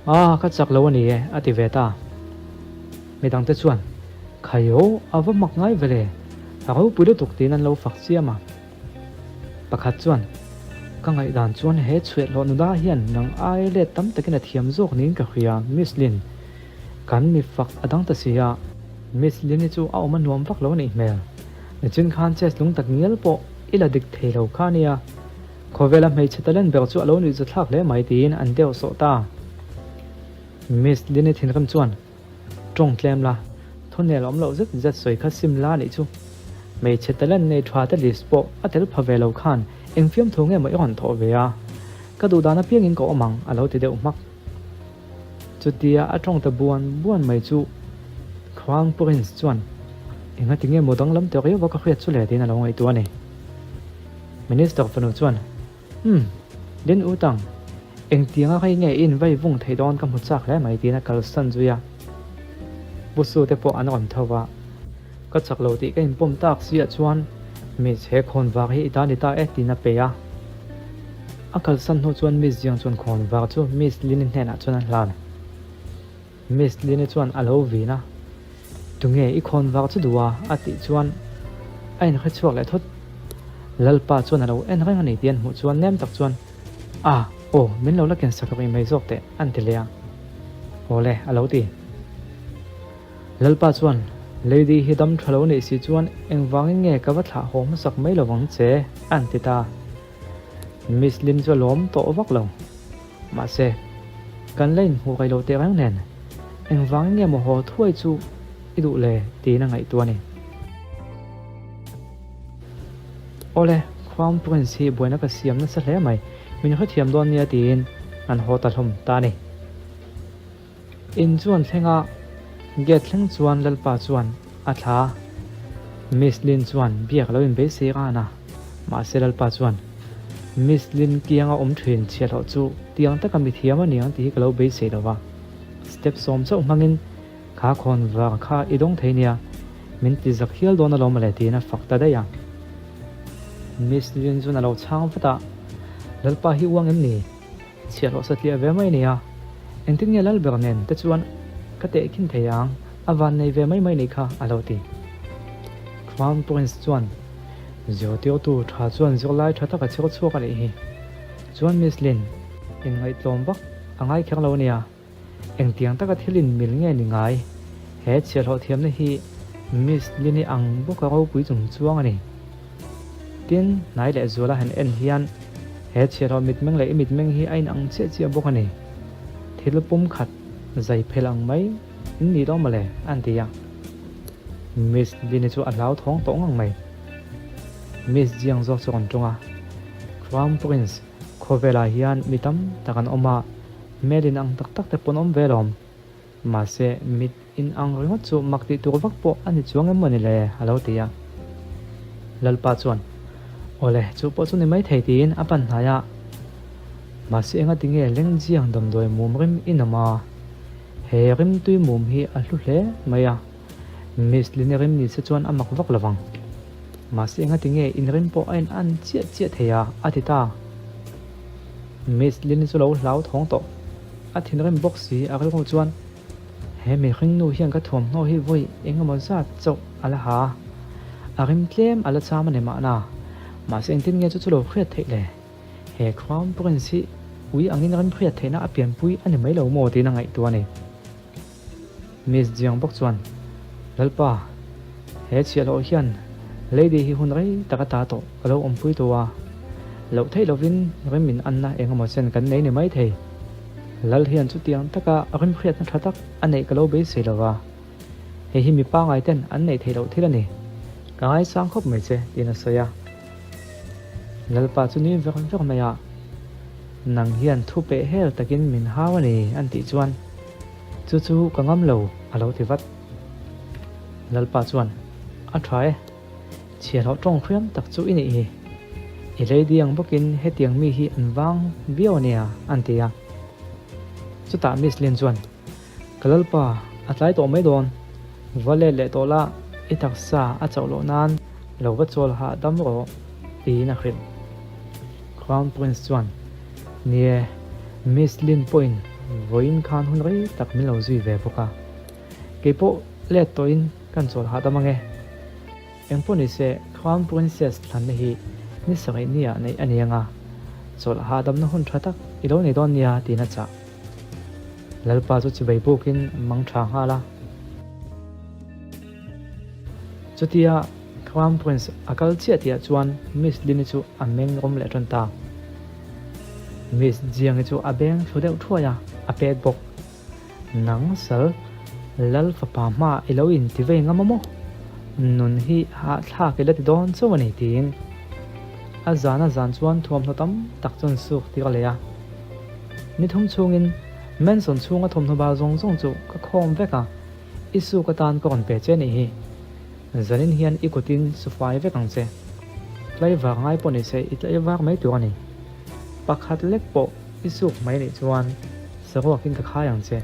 S1: Ah, ka chak lo a ni e, a ti ve ta. Midangte chuan, Khaio, a va hmak ngai ve le, a ropui lutuk tiin an lo fak chiam a. Pakhat chuan, Ka ngaihdan chuan he chhuiathlawh nula hian nang ai let tam takin a thiam zawk niin ka hria, Miss Lin. Kan mi fak a dang ta si a. Miss Lin-i chu a awm a nuam vak lo a nih hmel. Nichin khan chess lung tak ngial pawh i la dik thei lo kha nia. Khawvela hmeichhe talent ber chu a lo nuih zathlak hle mai tiin an deuh sawh ta. Miss Lin-i thinrim chuan, Tawng tlem la, thunel awm loh zet zet sawi kha sim la nih chu. Hmeichhe talent nei tha te list pawh a tel pha ve lo khan eng fiamthu nge maw i rawn thawh ve a? Ka duh dan apiangin ka awm ang a lo ti deuh hmak. Chutia a tawng ta buan buan mai chu Crown Prince chuan engati nge maw danglam ta riau a ka hriat chu le tiin a lo ngaihtuah a ni. Minister fanu chuan Umm, Lin U Tang, engtianga rei nge i invai vung theih dawn ka hmu chak hle mai tiin a kalsan zui a. Pu Su te pawh an rawn tho va, ka chak lo tih ka inpawm tak siah chuan Miss he khawn var hi i ta ni ta e tiin a pe a. A kalsan hnu chuan Miss Jiang chuan khawn var chu Miss Lin-i hnenah chuan a hlan. Miss Lini chuan a lo vin a, Tunge i khawn vak chu duh a? a tih chuan a inhre chhuak leh thut. Lalpa chuan a lo en reng a ni tih an hmuh chuan nem tak chuan, A, aw, min lo la ken sak rih mai zawk teh, an ti leh a. Aw le, a lo ti. Lalpa chuan. Lady hi dam tha lo nih si chuan engvangin nge ka va thlah haw hmasak mai lovang che? an ti ta. Miss Lin chu a lawm tawh vak lo. Mahse, kan la inhmuh rei lo teh reng nen, engvangin nge maw haw thuai chu i duh le? tiin a ngaihtuah a ni. Awle, Crown Prince hi buaina ka siam nasa hle mai, min hrethiam dawn nia tiin an haw ta hlawm ta a ni. In chu an thleng a, gate thleng chuan Lalpa chuan a thla a. Miss Lin chuan biak a lo inbeisei ran a, mahse Lalpa chuan, Miss Lin kianga awm thin chhiahhlawh chu tiang taka mithiam a niang tih hi ka lo beisei lo va, step sawm chauh hmangin Kha khawn vang kha i dawng thei nia, min ti zak hial dawn alawm mawle tiin a fak ta daih a. Miss Lin chuan a lo chhang vat a, Lalpa hi uang em ni? Chhiahhlawh satliah ve mai nia, engtin nge Lalber nen te chuan ka tehkhin thei ang, a van nei ve mai mai nih kha a lo ti. Crown Prince chuan zirtirtu tha chuan zirlai tha tak a chher chhuak a nih hi. Chuan Miss Lin, inngaihtlawm vak a ngai kher lo nia. Engtiang taka thil in mil nge ni ngai? He chhiahhlawh thiamna hi Miss Lini ang bawka ropui chung chuang a ni. Tin, hnai leh zuala han en hian he chhiahhlawh mitmeng leh i mitmeng hi a inang chiah chiah bawk a ni. Thil pum khat zai phel ang mai in ni lo mawle, an ti a. Miss Lini chu a hlauthawng tawh ngang mai. Miss Jiang zawk chu a rawn ṭawng a, Crown Prince, khawvelah hian mi tam tak an awm a, Hmel in ang tak tak te pawn awm ve lawm. Mahse, mit in ang ringawt chu mak tih tur vak pawh a ni chuang em mawni le? a lo ti a. Lalpa chuan, Awle, chu pawh chu ni maithei tiin a pan hnai a. Mahse, enga tinge Lengjiang damdawi mum rim i nawm a? He rimtui mum hi a hlu hle mai a, Miss Lini rim ni se chuan a mak vak lovang. Mahse, enga tinge in rim pawh a in an chiah chiah thei a? a ti ta. Miss Lin chu lo hlau thawng tawh. A thinrim bawk si a rilru chuan, He mihring nu hian ka thuamhnaw hi vawi eng emaw zat chauh a la ha a, a rim tlem a la cham a ni mahna. Mahse engtin nge chu chu lo hriat theih le? He Crown Prince hi ui angin rim hriat theihna a pianpui a ni mai lo maw tiin a ngaihtuah a ni. Miss Jiang bawk chuan, Lalpa, he chhiahhlawh hian Lady hi hun rei tak a ta tawh ka lo awmpui tawh a, loh theih lovin rim in anna eng emaw chen kan nei ni mai thei. Lal hian chutiang taka rimhriatna tha tak a neih ka lo beisei lo va, hei hi mi pangai ten an neih theih loh thil a ni. Ka ngaisang khawp mai che, tiin a sawi a. Lalpa chu nui ver ver mai a, Nang hian thu peh hel takin min hau a ni, an tih chuan, Chu chu ka ngam lo, a lo ti vat. Lalpa chuan, A tha e, chhiahhlawh tawng hriam tak chu i nih hi. I lady ang bawkin hetiang mi hi an vang viau a nia, an ti a. Chutah Miss Lin chuan, Ka Lalpa, a tlai tawh mai dawn. Va let leh tawh la, i taksa a chauh loh nan lo va chawl hahdam rawh, tiin a hrilh. Crown Prince chuan, Nie, Miss Lin pawhin vawiin khan hun rei tak min lo zui ve bawk a. Kei pawh let tawhin kan chawl hahdam ange. Engpawh ni se, Crown Princess thlanna hi ni sarih nia neih a ni anga, chawlh hahdamna hun tha tak i lo nei dawn nia tiin a chah. Lalpa chu chivei bukin mang tha nghal a. Chutia Crown Prince a kal chiah tihah chuan Miss Lin-i chu a meng rawm leh tan ta. Miss Jiang-i chu a beng thlu deuh thuai a, a pet bawk. Nang sal, Lal fapa hmaah i lo inti vei ngam a maw? Nun hi hahthlak i la ti dawn chauh a ni tiin a zan a zan chuan thuamhnaw tam tak chuan suk tir a leh a. Ni thum chhungin Mansion chhunga thawmhnaw bal zawng zawng chu ka khawm vek a, i suk atan ka rawn pe che nih hi. Zanin hian i kutin su fai vek ang che. Tlaivar ngai pawh ni se i tlaivar mai tur a ni. Pakhat lek pawh i suk mai nih chuan saruakin ka khai ang che.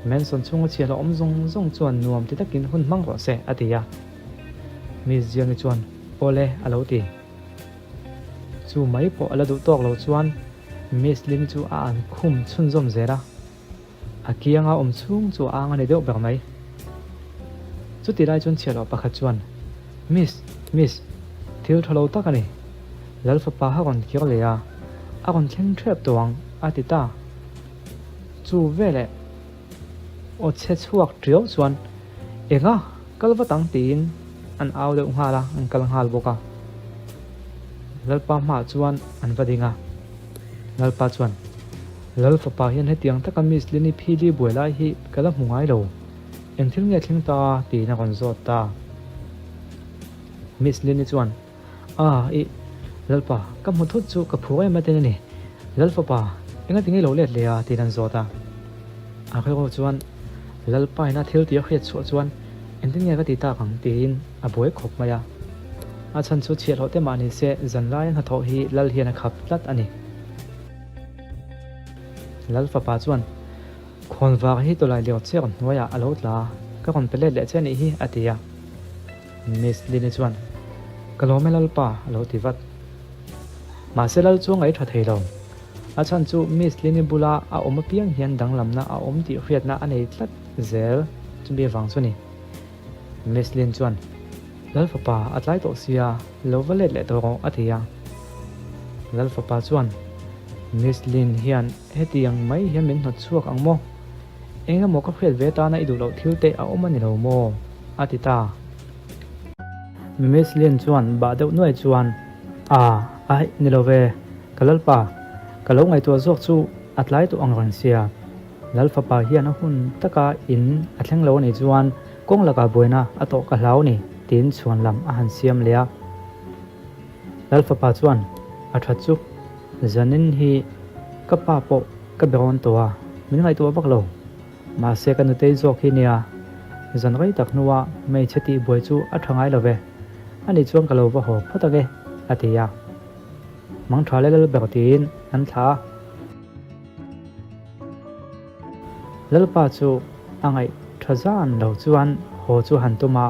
S1: Mansion chhunga chhiahhlawh awm zawng zawng chuan nuam ti takin hun hmang rawh se, a ti a. Miss Jiangi chuan, Awle, a lo ti. Chu mai pawh a la duh tawk lo chuan Miss Lim chu a an khum chhunzawm zel a. A kianga awm chhung chu a ang a ni deuh ber mai. Chuti lai chuan chhiahhlawh pakhat chuan, Miss, Miss, thil tha lo tak a ni. Lal fapa a rawn kir leh a, a rawn thleng ṭhep tawh ang, a ti ta. Chu veleh aw chhe chhuak ṭiau chuan, Enga? Kal vat ang tiin an au deuh nghal a, an kal nghal bawk a. Lalpa hmaah chuan an va ding a. Lalpa chuan, Lal fapa hian hetiang taka Miss Lini phili buai lai hi ka la hmu ngai lo. Eng thil nge thleng ta? tiin a rawn zawt ta. Miss Lini chuan, A, ih, Lalpa, ka hmu thut chu ka phur em atin a ni. Lal fapa, engati nge lo let leh a? tiin an zawt a. A rilru chuan, Lalpa ina thil tih a hriat chhuah chuan engtin nge ka ti tak ang? tiin a buai khawp mai a. A chhan chu chhiahhlawh te mah ni se zanlaia hnathawh hi Lal hian a khap tlat a ni. Lal fapa chuan, Khawnvar hi tawlai lirh chiah hnuaiah a lo tla a, ka rawn pe let leh che anih hi, a ti a. Miss Lini chuan, Ka lawm e Lalpa, a lo ti vat. Mahse Lal chu a ngaih tha thei lo. A chhan chu Miss Lini bula a awm apiang hian danglamna a awm tih hriatna a nei tlat zel chumi avang chu ni. Miss Lin chuan, Lal fapa a tlai tawh sia, lo va let leh tawh rawh, a ti a. Lal fapa chuan, Miss Lin hian hetiang mai hian min hnawt chhuak ang maw? Eng emaw ka hriat ve tana i duh loh thil te a awm a ni lo maw? a ti ta. Miss Lin chuan bah deuh nuai chuan, A, aih, ni lo ve, ka Lalpa, ka lo ngaihtuah zawk chu a tlai tawh ang reng sia. Lal fapa hian a hun taka in a thleng lo a nih chuan kawng lakah buaina a tawh ka hlau ni, tiin chhuan lam a han siam leh a. Lal fapa chuan, A tha chu, zanin hi ka pa pawh ka be rawn tawh a, min ngaihtuah vak lo. Mahse ka nutei zawk hi nia, zan rei tak hnua hmeichhe tih buai chu a tha ngai lo ve, ani chuan ka lo va haw phawt ang e, a ti a. Mang tha leh Lalber tiin an thlah a. Lalpa chu a ngaih tha zan lo chuan haw chu han tum a.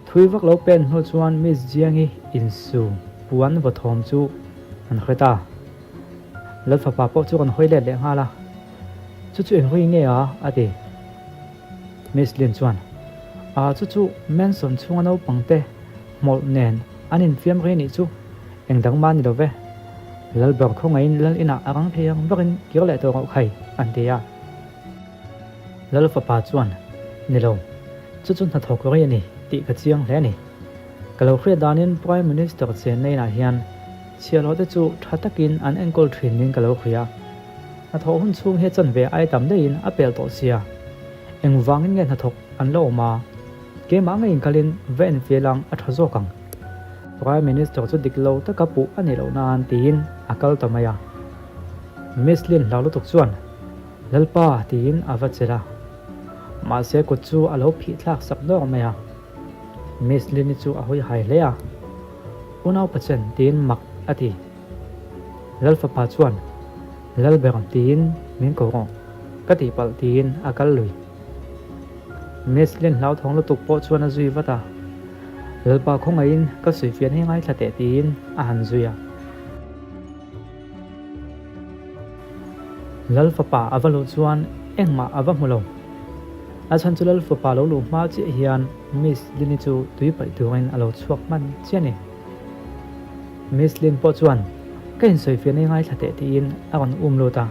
S1: Thui vak lo pen hnu chuan Miss Jiangi insu puan vaw thawm chu an hre ta. Lalfapa pawh chu kan hawi let leh nghal a, Chu chu eng ri nge a? a ti. Miss Lin chuan, A, chu chu Manson chhunga naupang te hmawlh nen an infiam ri nih chu eng dang mah ni lo ve. Lalber khawngaihin lal inah a rang thei ang vakin kir leh tawh rawh khai, an ti a. Lal fapa chuan, Ni lo, chu chu hnathawk ri a ni tih ka chiang hle a ni. Ka lo hriat danin Prime Minister chenna inah hian chhiahhlawh te chu tha takin an enkawl thin niin ka lo hria. Hnathawh hun chhung hi chanve ai tam daihin a pel tawh sia. Engvangin nge hnathawk an la awm a? Keimah ngeiin kalin va enfiah lang a tha zawk ang. Prime Minister chu dik lo taka puh a nih loh nan tiin a kal ta mai a. Miss Lin hlau lutuk chuan, Lalpa tiin a va chelh a. Mahse kut chu a lo phih thlak sak dawk mai a. Miss Lin-i chu a hawi hai hle a. Unau Pachen tiin mak a ti. Lal fapa chuan, Lalber tiin min ko rawh, ka tihpalh tiin a kal lui. Miss Lin hlauthawng lutuk pawh chuan a zui vat a. Lalpa khawngaihin ka suifian hi ngaithla teh tiin a han zui a. Lal fapa a va luh chuan engmah a va hmu lo. A chhan chu Lal fapa lo luh hma chiah hian Miss Lin-i chu tui paih turin a lo chhuak hman chiah a ni. Miss Lin pawh chuan, Ka insawifiah nei ngaithla teh tiin a rawn um lut a.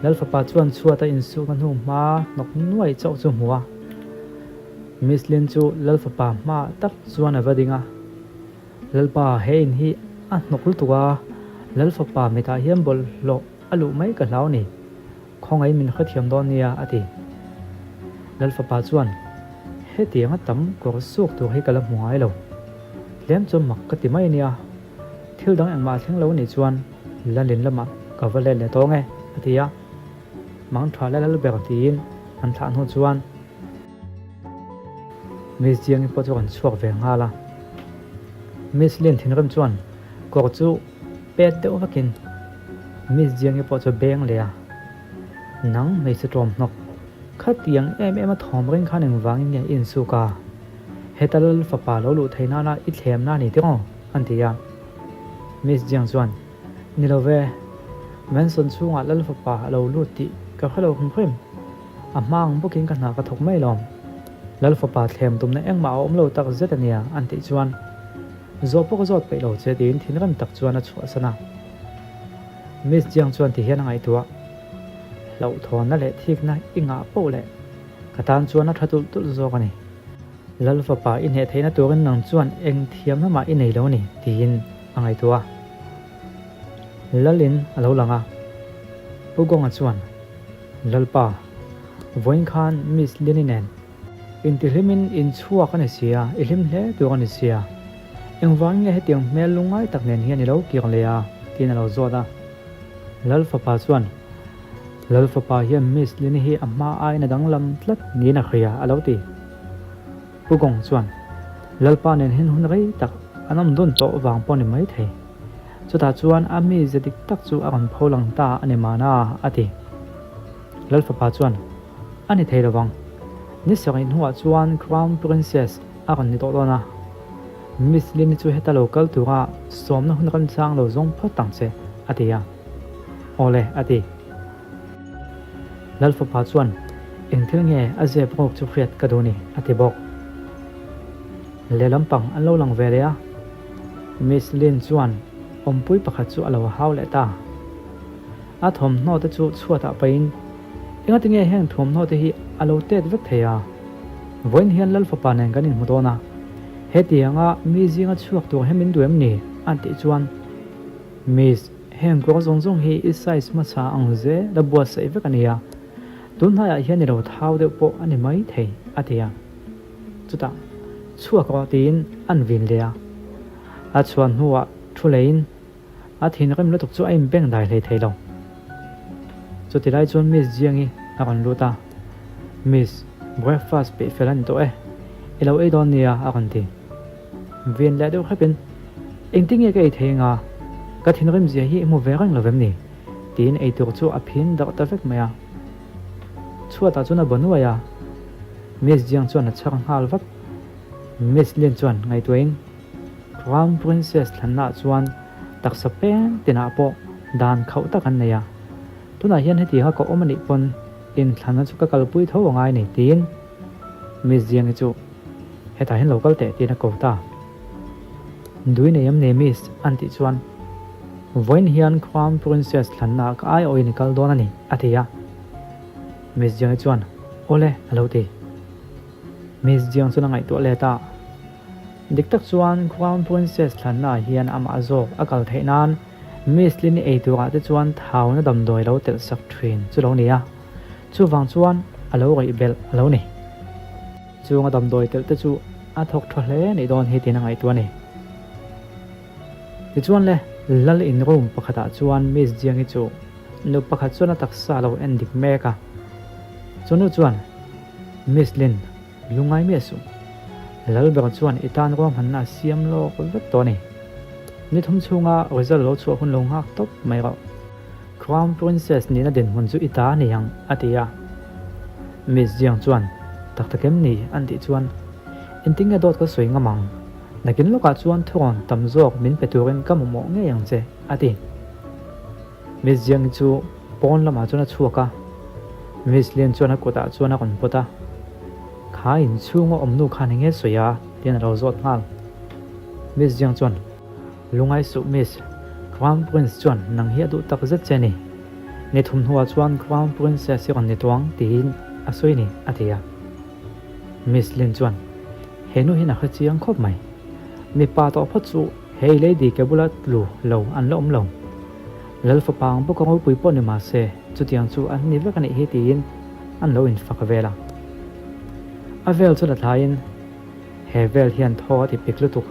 S1: Lal fapa chuan chhuat a insukna hnu hma hnawk nuai chauh chu hmu a. Miss Lin chu Lal fapa hmaah tak chuan a va ding a. Lalpa, he in hi a hnawk lutuk a, Lal fapa mitah hian bawlhhlawh a luh mai ka hlau ni. Khawngaih min hrethiam dawn nia, a ti. Lal fapa chuan, Hetianga tam kawr suk tur hi ka la hmu ngai lo. Tlem chuan mak ka ti mai nia. Thil dang engmah a thleng lo nih chuan Lalin lamah ka va let leh tawng e, a ti a. Mang tha leh Lalber tiin an thlah hnu chuan, Miss Jiangi pawh chu a rawn chhuak ve nghal a. Miss Lin thinrim chuan kawr chu pet deuh vakin Miss Jiangi pawh chu a beng leh a. Nang hmeichhe tlawm hnawk, khatiang em em a thawm ring khan engvangin nge i insuk a? Heta lal fapa lo luh theih nana i thlemna a ni tiraw? an ti a. Miss Jiang chuan, Ni lo ve, Mansion chhungah lal fapa a lo lut tih ka hre lo hrim hrim. A hma ang bawkin ka hna ka thawk mai lawm. Lal fapa thlem tumna engmah a awm lo tak zet a nia an tih chuan zawh pawh ka zawt peih lo che tiin thinrim tak chuan a chhuahsan a. Miss Jiang chuan ti hian a ngaihtuah. Hlauhthawnna leh thikna i ngah poh leh. Ka tan chuan a tha tulh tulh zawk a ni. Lal fapa i hneh theihna turin nang chuan eng thiamna mah i nei lo a ni, tiin a ngaihtuah a. Lalin a lo lang a. Pu Gawnga chuan, Lalpa, vawiin khan Miss Lini nen intihlimin in chhuak a ni sia, i hlim hle tur a ni sia. Engvang nge hetiang hmel lungngai tak nen hian i lo kir leh a? tiin a lo zawt a. Lal fapa chuan, Lal fapa hian Miss Lini hi a hma aiin a danglam tlat niin a hria, a lo ti. Pu Gong chuan, Lalpa nen hian hun rei tak an awm dun tawh vang pawh ni mai thei. Chutah chuan a mize dik tak chu a rawn pho lang ta a ni mahna, a ti. Lal fapa chuan, A ni thei lovang. Ni sarih hnuah chuan Crown Princess a rawn ni tawh dawn a. Miss Lini chu heta lo kal tura sawmna hun remchang lo zawng phawt ang che, a ti a. Awle, a ti. Lal fapa chuan, Eng thil nge a zep rawk chu hriat ka duh ni, a ti bawk. Lehlam pang an lo lang ve leh a. Miss Lin chuan awmpui pakhat chu a lo hau leh ta. A thawmhnaw te chu chhuatah pahin, Engati nge heng thuamhnaw te hi a lo tet vek thei a? Vawiin hian Lal fapa nen kan inhmu dawn a, hetianga mi zinga chhuak tur hi min duh em ni? a tih chuan, Miss, heng kawr zawng zawng hi i size hmasa ang zel a buatsaih vek a nia, tun hnaiah hian i lo thau deuh pawh a ni mai thei, a ti a. Chutah, Chhuak rawh tiin an vin leh a. A chhuah hnuah thu leiin A thinrim lutuk chu a inbeng dai hlei thei lo. Chuti lai chuan Miss Jiangi a rawn lut a, Miss, breakfast peih fel a ni tawh e, i lo ei dawn nia a rawn ti. Vin leh deuh hrepin, Engtin nge ka ei thei anga, ka thinrim zia hi i hmu ve reng lo vem ni? tiin eitur chu a phin darh ta vek mai a. Chhuatah chuan a ba nuai a, Miss Jiang chuan a chhar nghal vat. Miss Lin chuan ngaihtuahin, Crown Princess thlannaah chuan taksa peng tinah pawh dan khauh tak an nei a, tunah hian hetianga ka awm anih pawn inthlanna chu ka kalpui tho angai ni tiin Miss Jiangi chu hetah hian lo kal teh tiin a ko ta. Dui nei em nei Miss an tih chuan vawiin hian Crown Princess thlannaah ka aiawhin i kal dawn a ni a ti a, Miss Jiangi chuan awle a lo ti. Miss Jiang chuan a ngaihtuah let a. Dik tak chuan Crown Princess thlannaah hian amah zawk a kal theih nan Miss Lin-i ei turah te chuan thauna damdawi lo telh sak thin chu lo ni a, chuvang chuan a lo reih belh a lo ni. Chunga damdawi telh te chu a thawk tha hle nih dawn hi tiin a ngaihtuah a ni. Tichuan le, Lal in room pakhatah chuan Miss Jiangi chu nu pakhat chuan a taksa a lo en dik mek a, chu nu chuan Miss Lin, Lungngai miah suh. Lalber chuan i tan ruahmanna a siam lawk vek tawh a ni. Ni thum chhunga result lo chhuah hun lo nghak tawp mai rawh. Crown Princess nihna dinhmun chu i ta a ni ang, a ti a. Miss Jiang chuan, Tak tak em ni? an tih chuan, Engtin nge dawt ka sawi ngam ang? Nakin lawkah chuan thurawn tam zawk min pe turin ka mamawh ngei ang che, a ti. Miss Jiang chu pawn lamah chuan a chhuak a, Miss Lian chuan a kutah chuan a rawn pawt a, Kha inchhunga awm nu khan enge sawi a? tiin a lo zawt nghal. Miss Jiang chuan, Lungai suh Miss, Crown Prince chuan nang hi a duh tak zet che a ni. Ni thum hnuah chuan Crown Princess i rawn ni tawh ang tiin a sawi a ni, a ti a. Miss Lin chuan, He nu hian a hre chiang khawp mai. Mipa tawh phawt chu Hei Lady ke bula tlu lo an la awm lo. Lal fapa ang bawka ropui pawh ni mah se, chutiang chu an ni vek a nih hi tiin an lo infak vel a. A vel chu la thlaiin, He vel hian thaw a ti pik lutuk.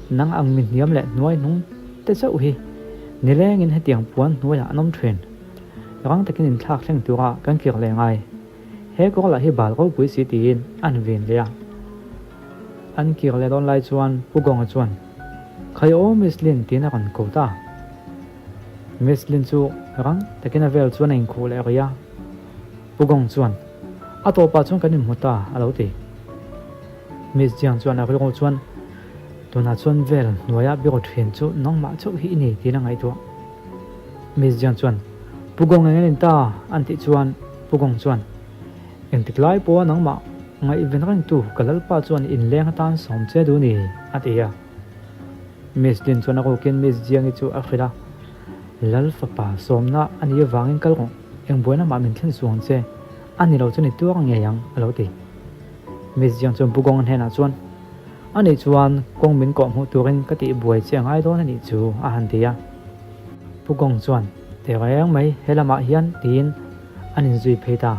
S1: Nang ang mi hniam leh hnuai hnung te chauh hi nilengin hetiang puan hnuaiah an awm thin. Rang takin inthlak thleng tura kan kir leh ngai. He kawr lah hi bal ropui si tiin an vin leh a. An kir leh dawn lai chuan Pu Gawnga chuan, Khai aw Miss Lin tiin a rawn ko ta. Miss Lin chu rang takin a vel chuan a inkhuh leh rih a. Pu Gawng chuan, A tawpah chuan kan inhmu ta a lo ti. Miss Jiang chuan a rilru chuan, Tunah chuan vel hnuaia biru thin chu nangmah chauh hi i ni tiin a ngaihtuah. Miss Jiang chuan, Pu Gawng eng an in ta? an tih chuan Pu Gawng chuan, Engtik lai pawha nangmah ngaihven rengtu ka Lalpa chuan inleng atan sawm che duh ni, a ti a. Miss Lin chuan a rukin Miss Jiangi chu a hrilh a, Lal fapa sawmna a nih avangin kal rawh, eng buaina mah min thlen suh ang che. A ni lo chu ni tuar ngei ang, a lo ti. Miss Jiang chuan Pu Gong hnenah chuan, A nih chuan kawng min kawh hmuh turin ka tih buai che a ngai dawn a nih chu, a han ti a. Pu Gong chuan, Tehreng mai, he lamah hian, tiin an inzui phei ta.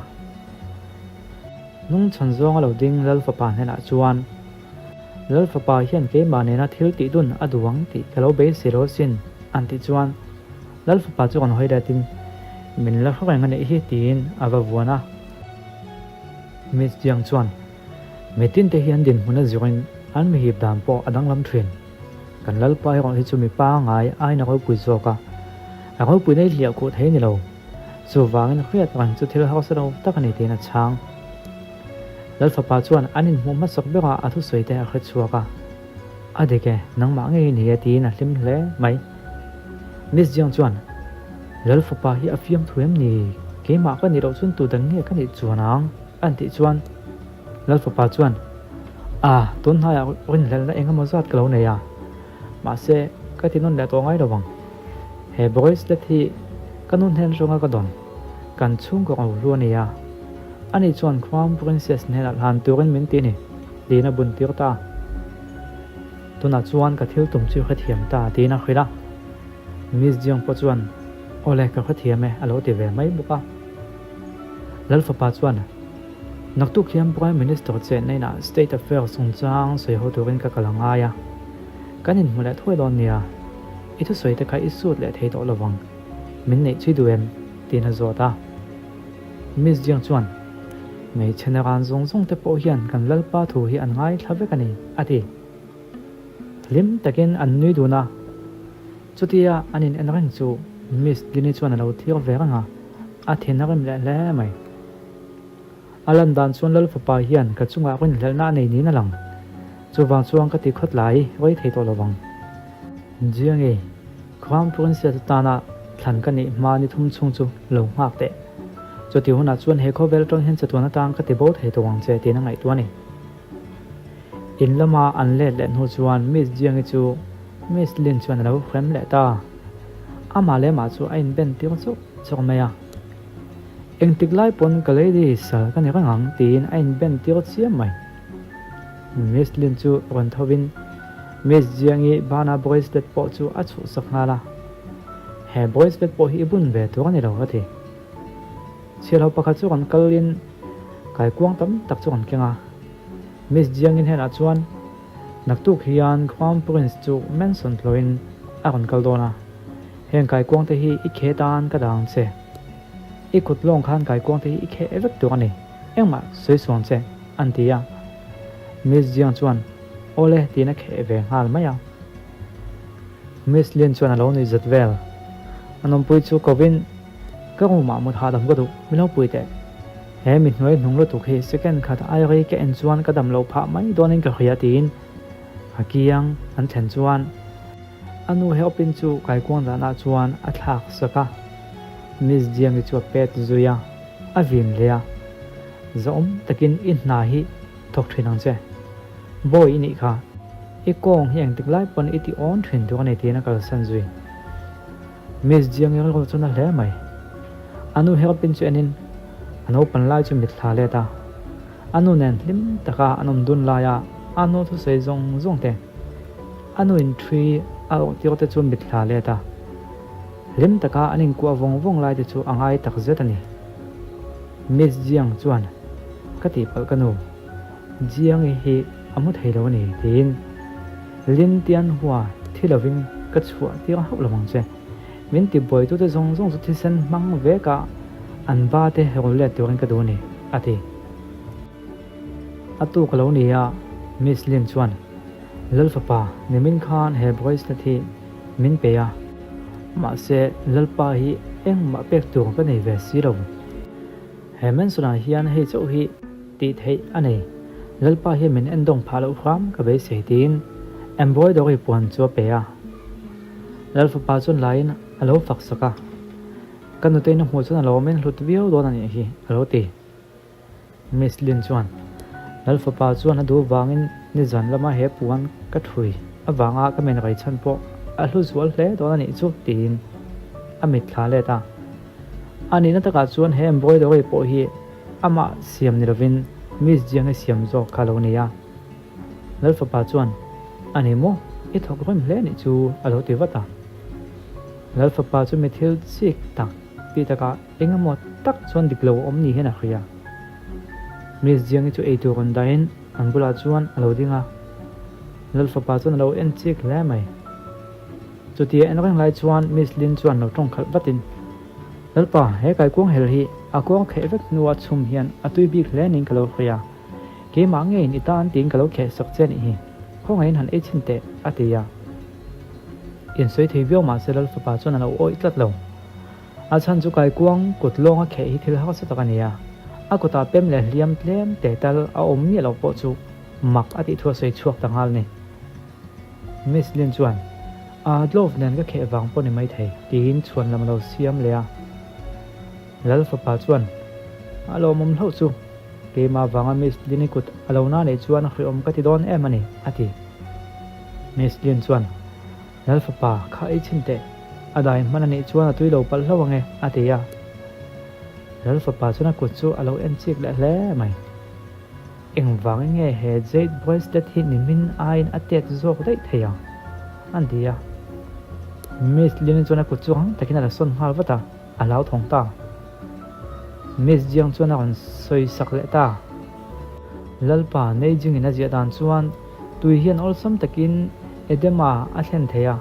S1: Hnungchhawn zawnga lo ding Lal Fapa hnenah chuan, Lal Fapa hian keimah nena thil tih dun a duh ang tih ka lo beisei lo asin, an tih chuan Lal Fapa chu kan hawi letin, Min la hre reng a nih hi, tiin a va vuan a. Miss Jiang chuan, Mitin te hi an dinhmun a zirin an mihip dan pawh a danglam thin. Kan Lalpa erawh hi chu mi pangngai aiin a ropui zawk a, a ropuina i hliah khuh thei ni lo. Chuvangin hriat reng chu thil harsa lo tak a ni tiin a chhang. Lalfapa chuan an inhmuh hmasak berah a thusawi te a hre chhuak a. A dik e, nangmah ngei i ni e tiin a hlim hle mai. Miss Jiang chuan, Lalfapa hi a fiam thu em ni? Keimah ka nih loh chuan tu dang nge ka nih chuan ang? An tih chuan Lalfapa chuan, A, tun hnaiah rinhlelhna eng emaw zat ka lo nei a, mahse ka ti nawn leh tawh ngai lo ang. He bracelet hi ka nu hnen atanga ka dawn, kan chhungkaw ro hlu a ni a. Ani chuan Crown Princess hnenah hlan turin min ti a ni, tiin a bun tir ta a. Tunah chuan ka thil tum chu hrethiam ta tiin a hrilh a. Miss Jiang pawh chuan, Awle, ka hrethiam e, a lo ti ve mai bawk a. Lalfapa chuan, Naktuk hian Prime Minister chenna inah State Affairs chungchang sawi ho turin ka kal a ngai a. Kan inhmu leh thuai dawn nia. I thusawi te kha i sut leh thei tawh lovang. Min neih chui duh em? tiin a zawt a. Miss Jiang chuan, Hmeichhe naran zawng zawng te pawh hian kan Lalpa thu hi an ngaithla vek a ni, a ti. Hlim takin an nui dun a. Chutia an in en reng chu Miss Lini chuan a lo thlir ve reng a, a thin a rim leh hle mai. A lan dan chuan Lal fapa hian ka chungah rinhlelhna a nei niin a lang. Chuvang chuan ka ti khawt lai rei thei tawh lovang. Jiangi, Crown Princess atana thlan ka nih hma ni thum chhung chu lo nghak teh. Chuti hunah chuan he khawvel atang hian chatuan atang ka ti bo thei tawh ang che tiin a ngaihtuah a ni. In lama an let leh hnu chuan Miss Jiangi chu Miss Lin chuan a lo hrem leh ta. Amah leh amah chu a inben tir chauh chauh mai a. Engtik lai pawn ka lady sal ka ni reng ang tiin a inben tir chiam mai. Miss Lin chu rawn tho in Miss Jiangi bana bracelet pawh chu a chhuhsak nghal a. He bracelet pawh hi i bun ve tur a ni lo a ti. Chhiarho pakhat chu rawn kal in kaikuang tam tak chu rawn keng a. Miss Jiangin hnenah chuan naktuk hian Crown Prince chu Mansion tlawhin a rawn kal dawn a, heng kaikuang te hi i khe tan ka dang che. I kut lawng khan kaikuang te hi i kheh vek tur a ni, engmah sawi suang che, an ti a. Miss Jiang chuan Awle tiin a kheh ve nghal mai a. Miss Lin chuan a lo nuih zet vel. A nawmpui chu kovin Ka room-ah mut hahdam ka duh, min lo pui teh. He mi hnuai hnung lutuk hi second khat ai rei ka en chuan ka dam lo phah mai dawnin ka hria tiin a kiang an thlen chuan a nu he awpin chu kaikuang danah chuan a thlak sak a. Miss Jiangi chu a pet zui a, a vin leh a. Zahawm takin i hna hi thawk thin ang che. Bawi i nih kha, i kawng hi engtik lai pawn i ti awn thin tur a ni tiin a kalsan zui. Miss Jiang rilru chu na hle mai. A nu Herpin chu enin a naupan lai chu mitthla let a. A nu nen hlim taka an awm dun laia a nu thusawi zawng zawng te, a nu in ṭhui a awh tir te chu mitthla let a. Hlim taka an inkuah vawng vawng lai te chu a ngai tak zet a ni. Miss Jiang chuan, Ka tihpalh ka nu, Jiangi hi a mu thei lo a ni, tiin. Lin Tianhua thi lovin ka chhuah tir hauh lo ang che. Min ti buaitute zawng zawng chu thisen hmang vek a, an ba te rawn let turin ka duh a ni, a ti. A tuk a lo ni a, Miss Lin chuan, Lalfapa, nimin khan he bracelet hi min pe a, mahse Lalpa hi engmah pek tur ka nei ve si lo. He mansion-ah hian hei chauh hi tih theih a nei. Lalpa hian min endawng phah loh hram ka beisei tiin embroidery puan chu a pe a. Lal fapa chuan laiin a lo fak sak a, Ka nutein a hmuh chuan a lo awmin hlut viau dawn a nih hi a lo ti. Miss Lin chuan Lal fapa chuan a duh vangin nizan lama he puan ka thui avanga ka men rei chhan pawh a hlu zual hle dawn a nih chu tiin a mitthla let a. A nihna takah chuan he embroidery pawh hi. Amah siam ni lovin Miss Jiang-i siam zawk kha a lo ni a. Lal fapa chuan, A ni maw? I thawk rem hle nih chu a lo ti vat a. Lal fapa chu mi thil chik tak tih takah eng emaw tak chuan dik lo a awm ni hian a hria. Miss Jiang-i chu eitur rawn dahin an bulah chuan a lo ding a. Lal fapa chuan a lo en chik hle mai. Chutia en reng lai chuan Miss Lin chuan lo tawng khalh vatin, Lalpa, he kaikuang hel hi a kuang kheh vek hnua chhum hian a tui bik hle niin ka lo hria. Keimah ngeiin i tan tiin ka lo kheh sak che nih hi. Khawngaihin han ei chhin teh, a ti a. Insawi thei viau mahse Lal fapa chuan a lo awih tlat lo. A chhan chu kaikuang kut lawnga kheh hi thil harsa tak a ni a. A kutah pem leh hliam tlem teh tal a awm miah loh pawh chu mak a tih thu a sawi chhuak ta nghal ni. Miss Lin chuan, A glove nen ka kheh vang pawh ni maithei, tiin chhuan lam a lo siam leh a. Lal fapa chuan, A lawmawm hlauh chu, keimah vanga Miss Lin-i kut a lo na neih chuan hriawm ka ti dawn em a ni, a ti. Miss Lin chuan, Lal fapa, kha ei chhin teh, a dai hman a nih chuan a tui lo palh hlauh ange, a ti a. Lal fapa chuan a kut chu a lo en chik leh hle mai. Engvangin nge he jade bracelet hi nimin aiin a tet zawk daih thei ang? An ti a. Miss Lin chuan a kut chu rang takin a la sawn nghal vat a, a hlauthawng ta. Miss Jiang chuan a rawn sawi sak leh ta. Lalpa Neijingin a ziah dan chuan tui hian awlsam takin edema a thlen thei a.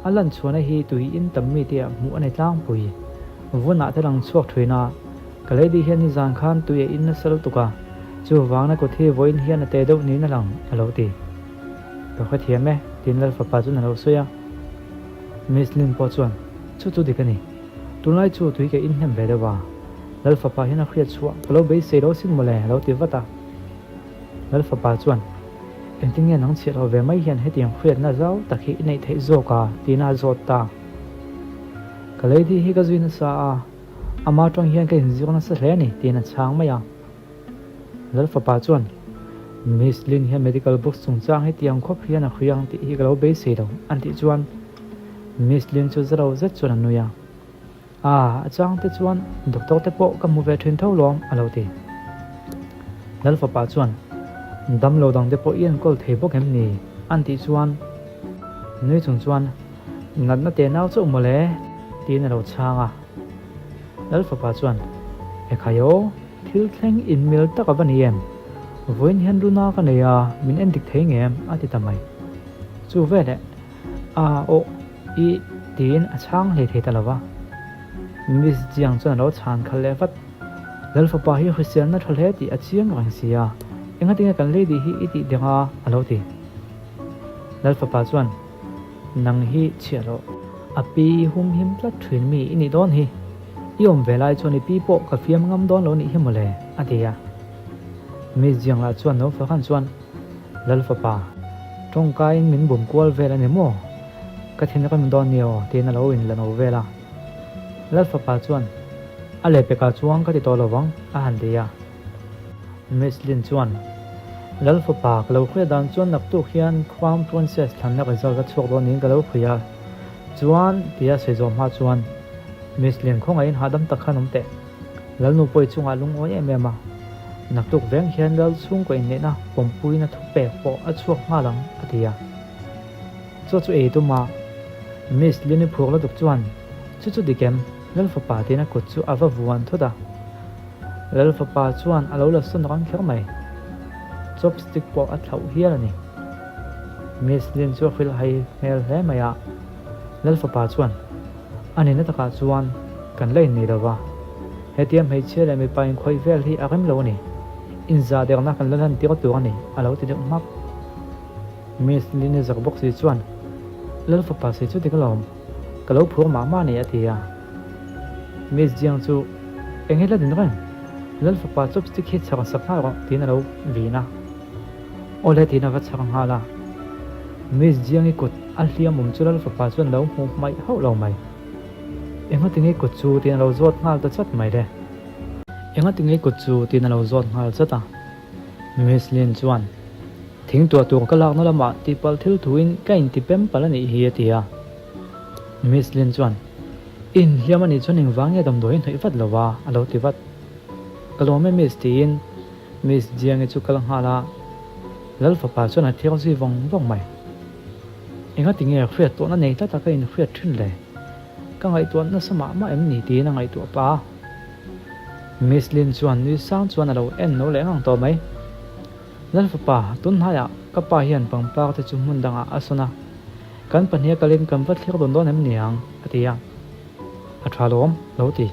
S1: A lan chhuahna hi tui in tam mite ah hmuh a ni tlangpui. Vunah te lang chhuak thin a, ka lady hian nizan khan tui a in nasa lutuk a, chuvangna kut hi vawiin hian a te deuh niin a lang, a lo ti. Ka hrethiam e, tiin Lal fapa chuan a lo sawi a. Miss Lin pawh chuan, Chu chu dik a ni. Tunlai chu tui ka in hnem ve deuh a, Lal fapa hian a hriat chhuah ka lo beisei lo sin mawle, a lo ti vat a. Lal fapa chuan, Engtin nge nang chhiah lo ve mai hian hetiang hriatna zau tak hi i neih theih zawk a? tiin a zawt ta. Ka lady hi ka zui nasa a, ama tawng hian ka inzir nasa hle a ni, tiin a chhang mai a. Lal fapa chuan, Miss Lin hian medical books chungchang hetiang khawp hian a hria ang tih hi ka lo beisei lo, an tih chuan Miss Lin chu zalo zet chuan a nui a. A, a chang te chuan doctor te pawh ka hmu ve thin tho lawm, a lo ti. Lal fapa chuan, Damlo dang te pawh i enkawl thei bawk em ni? an tih chuan nui chung chuan, Natna te nau chauh mawle, tiin a lo chhang a. Lal fapa chuan, Ekhai aw, thil thleng inmil tak a va ni em? Vawiin hian luna ka nei a, min endik thei ngem? a ti ta mai. Chu veleh, A aw i tiin a chhang hlei thei ta lo va. Miss Jiang chuan a lo chhan khalh leh vat. Lal fapa hi hriselna tha hle tih a chiang reng si a, engatinge kan lady hi i tih deng a a lo ti. Lal fapa chuan, Nang hi chhiah loh. A pi i humhim tlat thin mi i nih dawn hi. I awm ve lai chuan i pi pawh ka fiam ngam dawn lo nih hi mawle, a ti a. Miss Jiang lah chuan no fakhan chuan, Lal fapa, tawngkaiin min bum kual vel a ni maw? Ka thin a rawn dawn ni aw, tiin a lo inla no vel a. Lal fapa chuan, A lehpekah chuan ka ti tawh lo vang, a han ti a. Miss Lin chuan, Lal fapa, ka lo hria dan chuan naktuk hian Crown Princess thlanna result a chhuak dawn niin ka lo hria. Chuan, tia sawi zawh hma chuan, Miss Lin khawngaihin hahdam tak khan awm teh. Lalnu pawi chungah lungawi em em a, naktuk veng hian Lal chhungkaw inneihna pawmpuina thupek pawh a chhuak nghal ang, a ti a. Chaw chu ei tum a, Miss Lini phur lutuk chuan, Chu chu dik em? Lal fapa tiin a kut chu a va vuan thut a. Lal fapa chuan a lo la sawn rang kher mai. Chopstick pawh a thlauh hial a ni. Miss Lin chu a hrilhhai hmel hle mai a, Lal fapa chuan, A nihna takah chuan kan la innei lo va, hetia hmeichhia leh mipa inkhawih vel hi a rem lo a ni. Inzah derna kan la hlan tir tur a ni, a lo ti deuh hmak. Miss Lini zak bawk si chuan, Lal fapa si chu dik alawm, ka lo phur mah mah a ni, a ti a. Miss Jiang chu, Eng he la din reng? Lal fapa chopstick hi chhar sak nghal rawh, tiin a lo vin a. Awle tiin a va chhar nghal a. Miss Jiangi kut a hliam awm chu Lal fapa chuan lo hmuh hmaih hauh lo mai. Engatinge kut chu tiin a lo zawt nghal ta chat mai le. Engatinge kut chu tiin a lo zawt nghal chat a. Miss Lin chuan, Thing tuah tur ka lakna lamah tihpalh thil thuin ka inti pem palh a nih hi a ti a. Miss Lin chuan, I inhliam a nih chuan engvang nge damdawi i hnawih vat lo va? a lo ti vat. Ka lawm e Miss tiin Miss Jiangi chu kal nghal a, Lal fapa chuan a thlir zui vawng vawng mai. Engati nge hriat tawhna nei tlat a ka inhriat thin le? Ka ngaihtuah nasa mah mah em ni tiin a ngaihtuah pah a. Miss Lin chuan nui sang chuan a lo en lo leh ngang tawh mai. Lal fapa, tun hnaiah ka pa hian pangpar te chu hmun dangah a sawn a, kan pahniha kalin kan va thlir dawn dawn em ni ang? a ti a. A tha lawm, lo ti.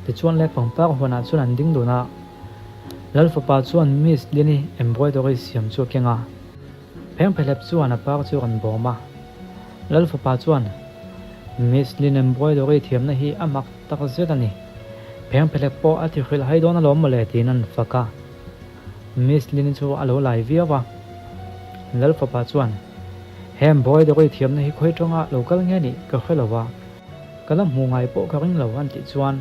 S1: Tichuan le pangpar huanah chuan an ding dun a, Lal fapa chuan Miss Lin-i embroidery siam chu a keng a. Phengphehlep chuan a par chu a rawn bawm a. Lal fapa chuan, Miss Lin embroidery thiamna hi a mak tak zet a ni. Phengphehlep pawh a ti hrilh hai dawn alawm mawle tiin an fak a. Miss Lin-i chu a lo lai viau a. Lal fapa chuan, He embroidery thiamna hi khawi tanga lo kal nge nih ka hre lo va. Ka la hmuh ngai pawh ka ring lo an tih chuan,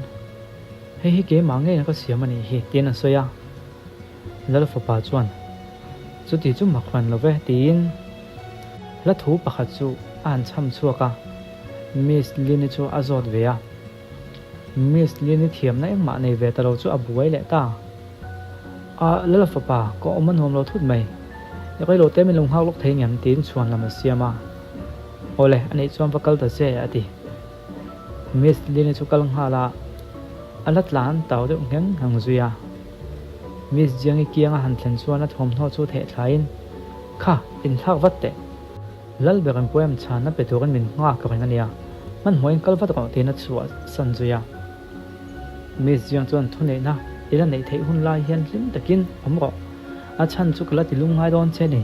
S1: Hei hi keimah ngeiin ka siam a nih hi tiin a sawi a. Lal fapa chuan, Chuti chu mak hran lo ve tiin hla thu pakhat chu a han chham chhuak a, Miss Lin-i chu a zawt ve a. Miss Lin-i thiamna engmah nei ve ta lo chu a buai leh ta. A, Lal fapa, ka awm a nuam lo thut mai. I reilo te min lo nghak lawk thei ngem tiin chhuan lam a siam a. Awle, a nih chuan va kal ta che, a ti. Miss Lin-i chu kal nghal a, a la tlan tau deuh ngheng ngheng zui a. Miss Jiangi kianga han thlen chuan a thawmhnaw chu theh thlaiin, Kha, inthlak vat teh. Lal ber in poem chhanna pe turin min nghak reng a nia, hmanhmawhin kal vat rawh tiin a chhuah san zui a. Miss Jiang chuan thuneihna i la neih theih hun lai hian hlim takin awm rawh, a chhan chu ka la ti lungngai dawn che ni.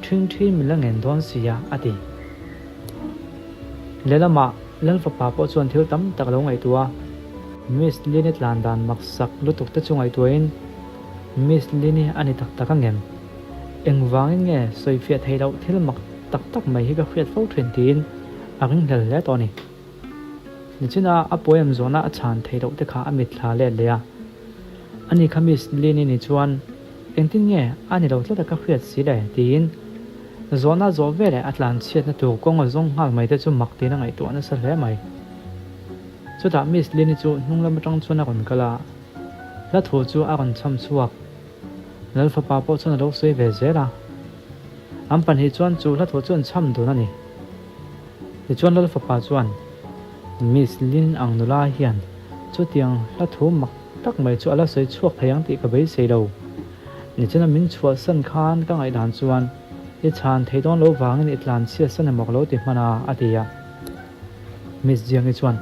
S1: Ṭhing ṭhin min la ngen dawn si a, a ti. Lehlamah Lal fapa pawh chuan thil tam tak a lo ngaihtuah a. Miss Lin-i tlan dan maksak lutuk te chu ngaihtuahin, Miss Lin-i a ni tak tak angem? Engvangin nge sawifiah theih loh thil mak tak tak mai hi ka hriat fo ṭhin tiin a ringhlel hle tawh a ni. Nichina a poem zawhna a chhan theih loh te kha a mitthla let leh a. Ani kha Miss Lin-i ni chuan Engtin nge a ni lo tlat a ka hriat si le? tiin zawhna zawh veleh a tlan chhiatna tur kawng a zawng nghal mai te chu mak tiin a ngaihtuah nasa hle mai. Chutah Miss Lin-i chu hnung lam atang chuan a rawn kal a, hla thu chu a rawn chham chhuak. Lal fapa pawh chuan a lo sawi ve zel a, an pahnih chuan chu hla thu chu an chham dun a ni. Tichuan Lal fapa chuan Miss Lin ang nula hian chutiang hla thu mak tak mai chu a la sawi chhuak thei ang tih ka beisei lo. Nichina min chhuahsan khan ka ngaihdan chuan i chhan thei dawn lo vangin i tlan chhiatsan emaw ka lo ti hman a, a ti a. Miss Jiangi chuan,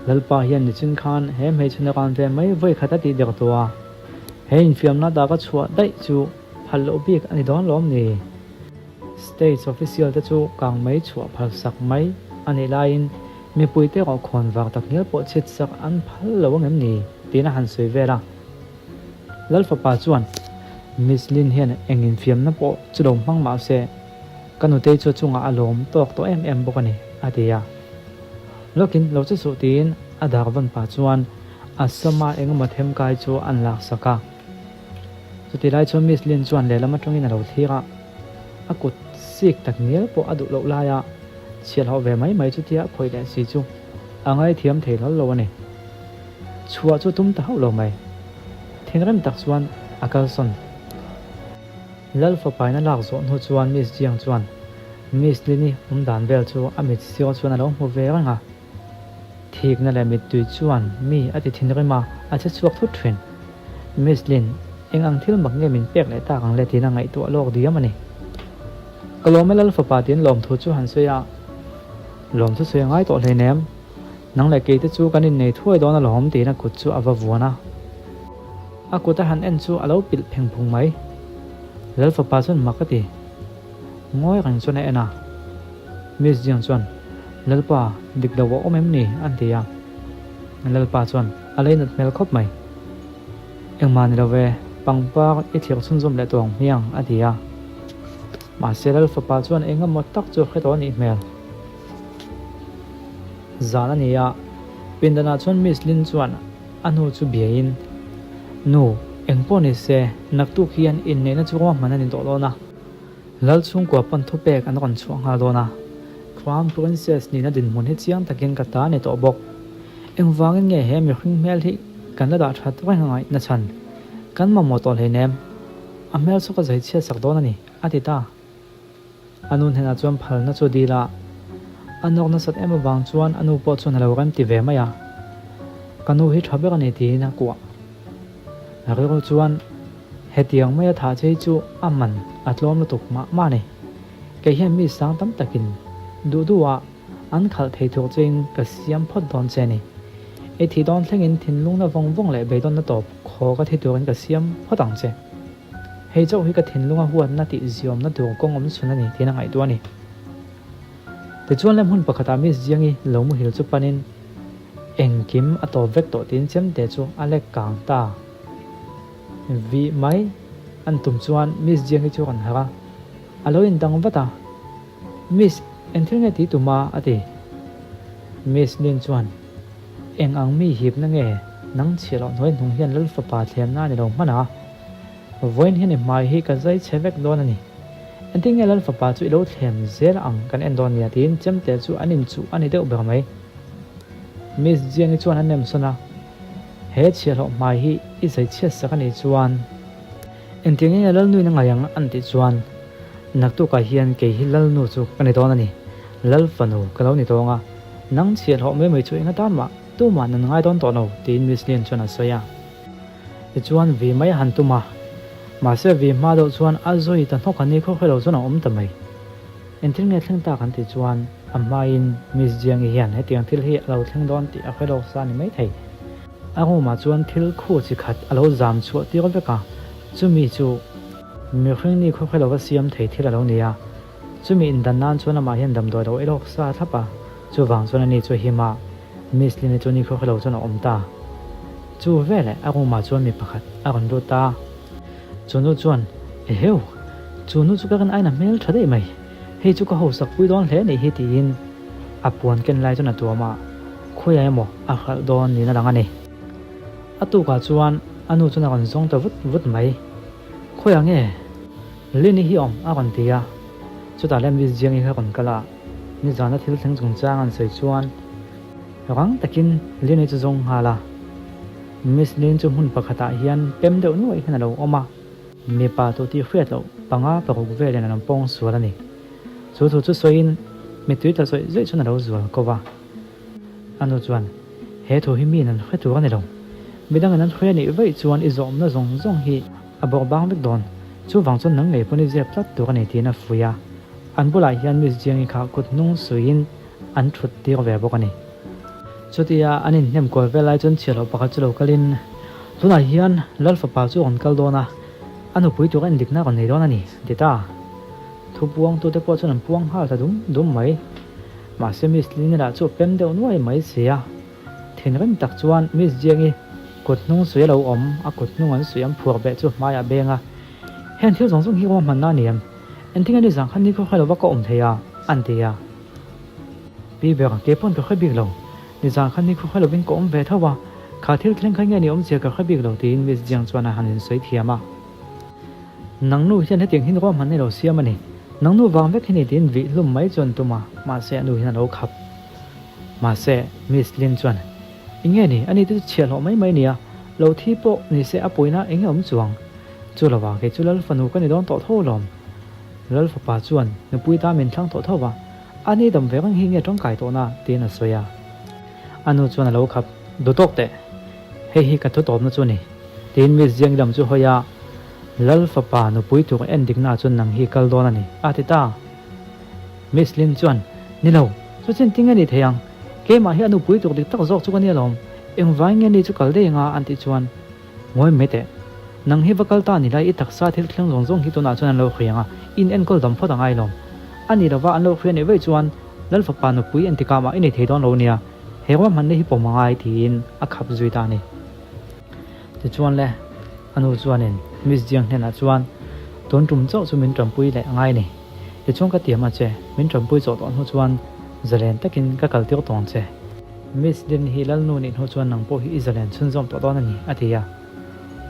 S1: Lalpa hian nichin khan he hmeichhe naran ve mai vawi khat a tih der tawh a, he infiamna dah ka chhuah daih chu phal loh bik a ni dawn lawm ni? Stage official te chu kang mai chhuah phal sak mai a nih laiin mipuite erawh khawn vak tak ngial pawh chhit sak an phal lo ang em ni? tiin a han sawi vel a. Lal fapa chuan Miss Lin hian eng infiamna pawh chu lo hmang mah se ka nutei chu a chungah a lawm tawk tawh em em bawk a ni, a ti a. Lawkin lo che suh tiin a dar vawn pah chuan a sama engemaw them kai chu an lak sak a. Chutih lai chuan Miss Lin chuan lehlam atangin a lo thlir a, a kut sik tak ngial pawh a duh loh laia chhiahhlawh ve mai mai chutia a khawih leh si chu a ngaithiam thei hlawl lo a ni. Chhuah chu tum ta hauh lo mai. Thinrim tak chuan a kalsawn. Lal fapaina lak zawh hnu chuan Miss Jiang chuan Miss Lin-i awm dan vel chu a mit sial chuan a lo hmu ve reng a. Thikna leh mittui chuan mi a ti thinrim a, a che chhuak thut thin. Miss Lin, eng ang thil mak nge min pek leh tak ang le tiin a ngaihtuah lawk diam a ni. Ka lawm e Lal fapa tiin lawmthu chu han sawi a, Lawmthu sawi a ngai tawh hleinem, nang leh keite chu kan innei thuai dawn alawm tiin a kut chu a va vuan a. A kut a han en chu a lo pilh pheng phung mai. Lal fapa chuan mak a ti. Ngawi reng chuan a en a. Miss Jiang chuan, Lalpa, dik lo a awm em ni? an ti a. Lalpa chuan, A lei nat hmel khawp mai. Engmah ni lo ve, pangpar i thlir chhunzawm leh tawh ang hmiang, a ti a. Mahse Lal fapa chuan eng emaw tak chu a hre tawh a nih hmel. Zan a ni a, pindanah chuan Miss Lin chuan a hnu chu biain, Nu, engpawh ni se, naktuk hian inneihna chu ruahman a ni tawh dawn a. Lal chhungkua pawn thupek an rawn chhuah nghal dawn a, Crown Princess nihna dinhmun hi chiang takin ka ta ni tawh bawk. Engvangin nge he mihring hmel hi kan la dah that reng a ngaih nachhan kan mamawh tawh hleinem, a hmel chu ka zai chhiat sak dawn a ni, a ti ta. A nu hnenah chuan phalna chu dil a, a nawk nasat em avang chuan a nu pawh chuan a lo rem ti ve mai a, Ka nu hi tha ber a ni tiin a kuah. A rilru chuan hetiang maia thah che hi chu a man a tlawm lutuk mah mah a ni. Kei hian mi sang tam takin duh duhah an khalh thei tur chein ka siam phawt dawn che a ni. I thih dawn thlengin thinlungna vawng vawng leh beidawnna tawp khaw ka thi turin ka siam phawt ang che. Hei chauh hi ka thinlunga huatna tih ziawmna tur kawng awm chhun a ni tiin a ngaihtuah a ni. Tichuan le hmun pakhatah Miss Jiangi lo muhil chu panin engkim a tawp vek tawh tiin chemte chu a lek kang ta. Vih mai an tum chuan Miss Jiangi chu a rawn harh a, a lo indang vat a, Miss, eng thil nge tih tum a? a ti. Miss Lin chuan, Eng ang mi hipna nge nang chhiah loh hnuai hnung hian Lal fapa thlemna a ni lo hman a? Vawiin hian i hmai hi ka zai chhe vek dawn a ni. Engtin nge Lal fapa chu i lo thlem zel ang kan en dawn nia tiin chemte chu an inchuh a ni deuh ber mai. Miss Jiangi chuan a nem sawn a, He chhiahhlawh hmai hi i zai chhiat sak a nih chuan engtin nge Lalnuin a ngaih ang an tih chuan Naktukah hian kei hi Lalnu chu ka ni dawn a ni. Lal fanu ka lo ni tawng a, nang chhiahhlawh mai mai chu eng atan mah tumah nan ngai dawn tawh lo tiin Miss Lian chuan a sawi a. Tichuan vi mai a han tum a, mahse vi hma deuh chuan a zawi ta hnawk a ni khaw khaw lo chuan a awm ta mai. Engthil nge thleng tak an tih chuan a hmain Miss Jiangi hian hetiang thil hi a lo thleng dawn tih a hre lawk sa a ni maithei. A room ah chuan thil khu chi khat a lo zam chhuah tir vek a, chumi chu mihring ni khaw khaw lova siam thei thil a lo ni a, chumi indan nan chuan amah hian damdawi a lo ei lawk sa thlap a, chuvang chuan ani chu him a, Miss Lin-i chu ni khaw khaw lo chuan a awm ta. Chu veleh a room ah chuan mi pakhat a rawn lut a, chu nu chuan, Eheu! Chu nu chu ka rin aina hmel tha daih mai, hei chu ka hausak pui dawn hle anih hi tiin a puan ken lai chuan a tuam a, khawiah emaw a hralh dawn niin a lang a ni. A tukah chuan a nu chuan a rawn zawng ta vut vut mai, Khawiah nge Lini hi awm? a rawn ti a, chutah leh Miss Jiangi kha rawn kal a, nizana thil thleng chungchang an sawi chuan rang takin Lini chu zawng nghal a, Miss Lin chu hmun pakhatah hian pem deuh nuaih hian a lo awm a. Mipa tu tih hriat loh panga paruk velin an pawng sual a ni. Chu thu chu sawiin mittui tla zawih zawih chuan a lo zual ko va. A nu chuan, He thu hi miin an hre tur a ni lo. Midangin an hre nih vaih chuan i zawhawmna zawng zawng hi a bawk bang vek dawn. Chuvang chuan nang ngei pawn i zep tlat tur a ni tiin a fuih a. An bulah hian Miss Jiangi kha kut hnung suiin an thut tir ve bawk a ni. Chutia an inhnem kual vel lai chuan chhiahloh pakhat chu lo kalin, Tunah hian Lal fapa chu a rawn kal dawn a, a nupui tur a indikna a rawn nei dawn a ni, a ti ta. Thu puangtute pawh chuan an puang nghal ta dum dum mai. Mahse Miss Lini lah chu a pem deuh nuai mai si a. Thinrim tak chuan Miss Jiangi kut hnung suih a lo awm, a kut hnung an suih an phuar beh chu hmaiah a beng a. Heng thil zawng zawng hi ruahmanna a ni em? Engtin nge nizan khan nikhaw hre lova ka awm thei a? an ti a. Pi ber, kei pawn ka hre bik lo. Nizan khan nikhaw hre lovin ka awm ve tho a, kha thil thleng kha nge ni awmzia ka hre bik lo tiin Miss Jiang chuan a han insawi thiam a. Nang nu hian hetiang hin ruahmanna i lo siam a ni. Nang nu vang vek hi ni tiin vih hlum mai chuan tum a, mahse a nu hian a lo khap. Mahse, Miss Lin chuan, Eng nge ni, ani te chu chhiahhlawh mai mai nia, lo thi pawh ni se a puina eng nge awm chuang? Chu lova kei chu Lal fanu ka ni dawn tawh tho alawm. Lal fapa chuan nupui ta min thlang tawh tho va, a ni dam ve reng hi nge tangkai tawh na? tiin a sawi a. A nu chuan a lo khap du tawk teh. Hei hi ka thu tawpna chu a ni, tiin Miss Jiang lam chu hawi a, Lal fapa nupui tur en dikna chuan nang hi kal dawn a ni, a ti ta. Miss Lin chuan, Ni lo, chu chin tinge ni thei ang? Keimah hi a nupui tur dik tak zawk chu ka ni alawm, engvai nge ni chu kal daih anga an tih chuan, Ngawi mai teh. Nang hi va kal ta ni lai i taksa thil thleng zawng zawng hi tunah chuan an lo hria ang a, in enkawl dam phawt angai lawm. A ni lova an lo hria nih vaih chuan Lal fapa nupui entikah mah i nei thei dawn lo nia, he ruahmanna hi pawm angai tiin a khap zui ta a ni. Tichuan le, a nu chuanin Miss Jiang hnenah chuan tun tum chauh chu min tanpui leh angai a ni. Tichuan ka tiam a che, min tanpui chawh tawh hnu chuan zalen takin ka kal tir tawng che. Miss Lin hi Lalnu nih hnu chuan nang pawh hi i zalen chhunzawm tawh dawn a ni, a ti a.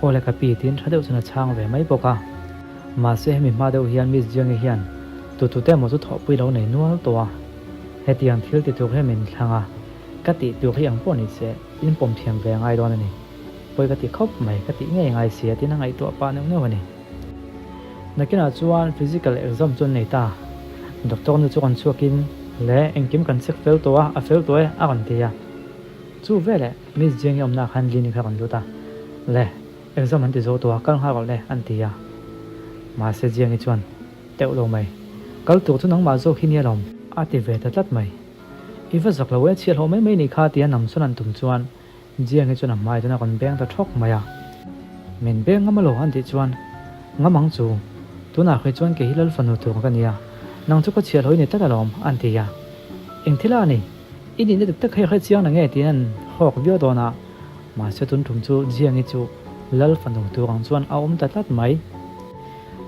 S1: Aw le ka pi tiin tha deuh chuan a chhang ve mai bawk a. Mahse hemi hma deuh hian Miss Jiangi hian tutute emaw chu thawhpui lo nei nual tawh a. Hetiang thil ti tur hian min thlang a, ka tih tur hi ang pawh ni se, in pawm thiam ve a ngai dawn a ni. pawi ka ti khawp mai, ka tih ngei ngai si a tiin a ngaihtuah pah neuh neuh a ni. Nakinah chuan physical exam chu an nei ta. Doctor nu chu rawn chhuakin, Le, engkim kan check fel tawh a, a fel tawh e, a rawn ti a. Chu veleh Miss Jiangi awmnaah khan Lini kha a rawn lut a, Le, exam an ti zo tawh a, kal nghal rawh le, an ti a. Mahse Jiangi chuan, Teuh lo mai, kal tur chu nangmah zawk hi nia lawm, a ti ve ta tlat mai. I va zak lo e, chhiahhlawh mai mai nih kha, tia namsawn an tum chuan Jiang hi chuan a hmai chuan a rawn beng ta thawk mai a. Min beng ngam alo an tih chuan, Ngam ang chu, tunah khi chuan kei hi Lal fanu tur ka nia, nang chu ka chhiahhlawh i ni tlat alawm, an ti a. Eng thil a ni? I nihna dik tak hei hre chiang na nge tiin an hawk viau dawn a, mahse tun tum chu Jiang hi chu Lal fanu tur ang chuan a awm ta tlat mai.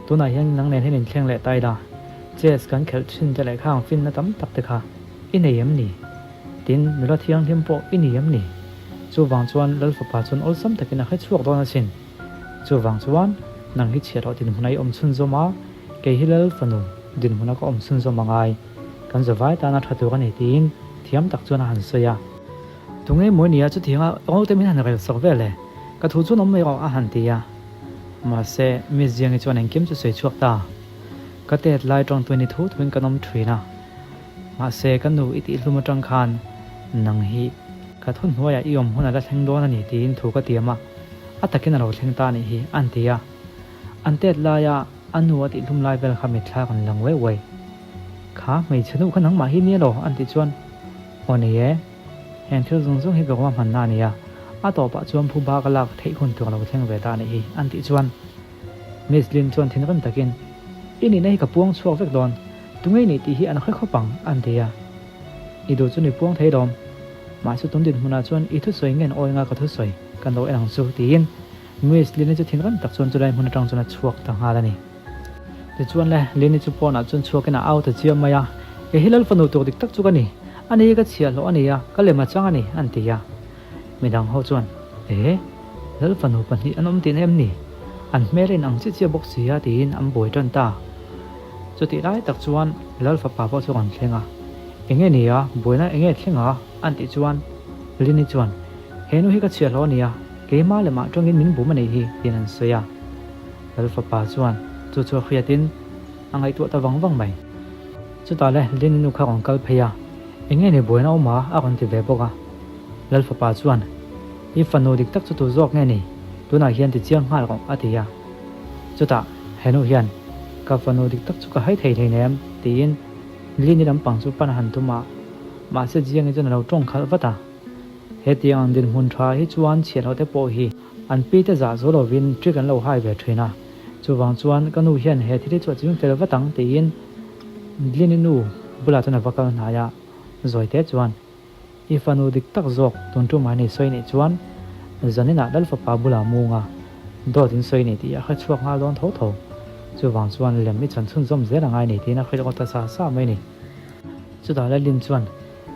S1: Tunah hian nang nen hian inthleng leh ta ila, chess kan khelh thin te leh khang finna tam tak te kha i nei em ni? Tin, nula thianghlim pawh i ni em ni? Chuvang chuan Lal Fapa chuan awlsam takin a hre chhuak dawn asin. Chuvang chuan, nang hi chhiatloh dinhmuna i awm chhunzawm a, kei hi Lal Fanu dinhmuna ka awm chhunzawm a ngai. Kan zavai tana tha tur a ni tiin thiam tak chuan a han sawi a. Tunge mawi nia chutianga rawte min han rel sak vel e, ka thu chuan awm mai rawh a han ti a. Mahse, Miss Jiangi chuan engkim chu sawi chhuak ta. Ka tet lai tawng tuin i thu thuin kan awm thin a. Mahse, ka nu i tihhlum atang khan nang hi ka thu hnuaiah i awm hun a la thleng dawn a ni tiin thu ka tiam a, a takin a lo thleng ta a nih hi, a ti a. An tet laia a nu a tihhlum lai vel kha mitthla kan lang uai uai. Kha hmeichhe nu kha nangmah hi nia lo, an tih chuan, Aw nei e, heng thil zawng zawng hi ka ruahmanna a ni a, a tawpah chuan phuba ka lak theih hun tur a lo thleng ve ta a nih hi, an tih chuan Miss Lin chuan thinrim takin, I nihna hi ka puang chhuak vek dawn, tunge i nih tih hi an hre khawp ang, an ti a. I duh chu ni puang thei lawm. Mahse tun dinhmunah chuan i thusawi nge an awi anga ka thusawi kan lo en ang chu, tiin Miss Lin-i chu thinrim tak chuan chulai hmun atang chuan a chhuak ta nghal a ni. Tichuan le, Lin-i chu pawnah chuan chhuakin a au ta chiam mai a, Kei hi Lal fanu tur dik tak chu ka ni, ani hi ka chhiahhlawh a ni a, ka lem a chang a ni, an ti a. Midang ho chuan, E, Lal fanu pahnih an awm tihna em ni? An hmel a inang chiah chiah bawk si a, tiin an buai tan ta. Chutih lai tak chuan Lal fapa pawh chu an thleng a. Enge ni a, buaina enge thleng a? an tih chuan Lini chuan, He nu hi ka chhiahhlawh a ni a, keimah leh mah tawngin min bum a nih hi, tiin an sawi a. Lal fapa chuan chu chu a hriatin a ngaihtuah ta vang vang mai. Chutah le Lini nu kha rawn kal phei a, Enge ni buaina awm a? a rawn ti ve bawk a. Lal fapa chuan, I fanu dik tak chu tu zawk nge ni? Tunah hian ti chiang nghal rawh, a ti a. Chutah henu hian, Ka fanu dik tak chu ka hai thei hleinem, tiin Lini lampang chu pan a han tum a. Mahse Jiangi chuan a lo tawng khalh vat a. Hetiang ang dinhmun tha hi chuan chhiahloh te pawh hi an pi te zah zo lovin trick an lo hai ve thin a. Chuvang chuan ka nu hian he thil hi chu a ching fel vat ang, tiin Lini nu bulah chuan a va kal hnai a. Zawite chuan. I fanu dik tak zawk tun tum an i sawi nih chuan zaninah Lal fapa bulah munga dawt in sawi nih tih a hre chhuak nghal dawn tho tho. Chuvang chuan lem i chan chhunzawm zel a ngai ni tiin a hrilh ngawt ta sa sa mai ni. Chutah Lalin chuan,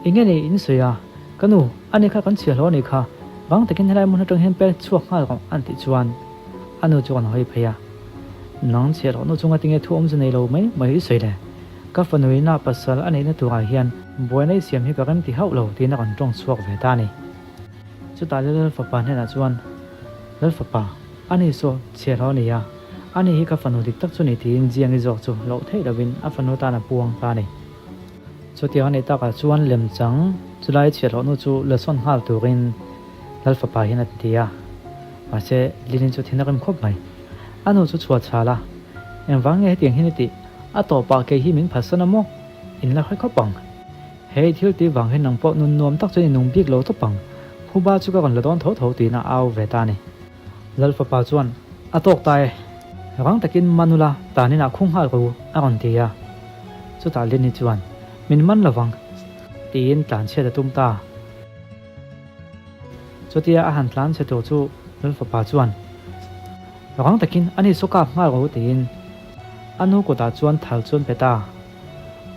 S1: Enge nei in sawi a? Ka nu, ani kha kan chhiahhlawh a nih kha, bang takin helai hmun atang hian pek chhuak nghal rawh an tih chuan a nu chu kan hawi phei a. Nang chhiahhlawh nu chunga tinge thu awmze nei lo mai mai i sawi le? Ka fanu ina pasal a neihna turah hian buaina i siam hi ka rem ti hauh lo tiin a rawn tawng chhuak ve ta a ni. Chutah Lal Fapa hnenah chuan, Lal Fapa, ani saw chhiahhlawh a ni a, ani hi ka fanu dik tak chu ni tiin Jiangi zawk chu loh theih lovin a fanu tan a puang ta a ni. Chutiang a nih takah chuan lemchang chulai chhiahhlawh nu chu la sawn nghal turin Lal Fapa hian a ti a, mahse Linin chu thin a rem khawp mai. A nu chu chhuah chhal a, Engvang nge hetiang hian i tih? A tawpah kei hi min phatsan a maw? In la hre khawp ang. Hei thil tih vang hian nang pawh nun nuam tak chuan i nung bik lo tawp ang. Phuba chu ka rawn la dawn tho tho tiin a au ve ta a ni. Lal fapa chuan, A tawk ta e. Rang takin man ula tan inah khung nghal ru a rawn ti a. Chutah Lini chuan, Min man lovang. Tiin tlanchhiat a tum ta. Chutia a han tlan chhe tur chu Lal fapa chuan, Rang takin a ni saw kap nghal ro tiin a nu kutah chuan thal chuan pe ta.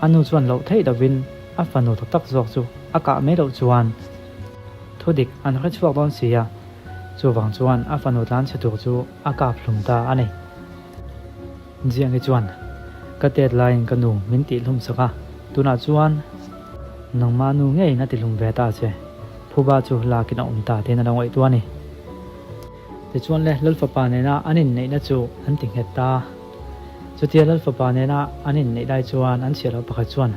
S1: A nu chuan loh theih lovin a fanu tak tak zawk chu a kah mai loh chuan thudik an hre chhuak dawn si a, chuvang chuan a fanu tlan chhe tur chu a kap hlum ta a ni. Jiangi chuan, Ka tet laiin ka nu min tihhlum sak a, tunah chuan nangmah nu ngeiin a tihlum ve ta che, phuba chu lakin a awm ta tiin a lo ngaihtuah a ni. Tichuan le, Lalfapa nena an inneihna chu an ti nghet ta. Chutia Lalfapa nena an inneih lai chuan an chhiah loh pakhat chuan,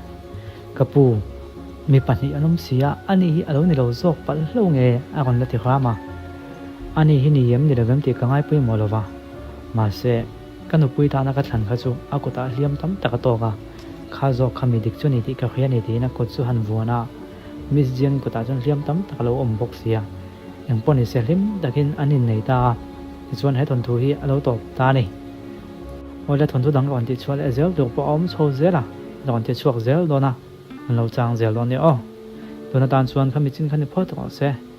S1: Ka pu, mi pahnih an awm si a, ani hi a lo ni lo zawk palh hlo nge? a rawn la ti hram a. Ani hi ni em ni lo em tih ka ngaipawimawh lo va. Mahse, ka nupui tana ka thlan kha chu a kutah hliam tam tak a tawk a, kha zawk kha mi dik chu ni tih ka hria ni tiin a kut chu han vuan a. Miss Jian kutah chuan hliam tam tak a lo awm bawk si a, eng pawh ni se hlim takin an innei ta a, tichuan he thawnthu hi a lo tawp ta a ni. Awle thawnthu dang rawn tihchhuah leh zel tur pawh a awm chho zel a, rawn ti chhuak zel dawn a, an lo chang zel dawn nia aw. Tun atan chuan kha michin kha ni phawt rawh se.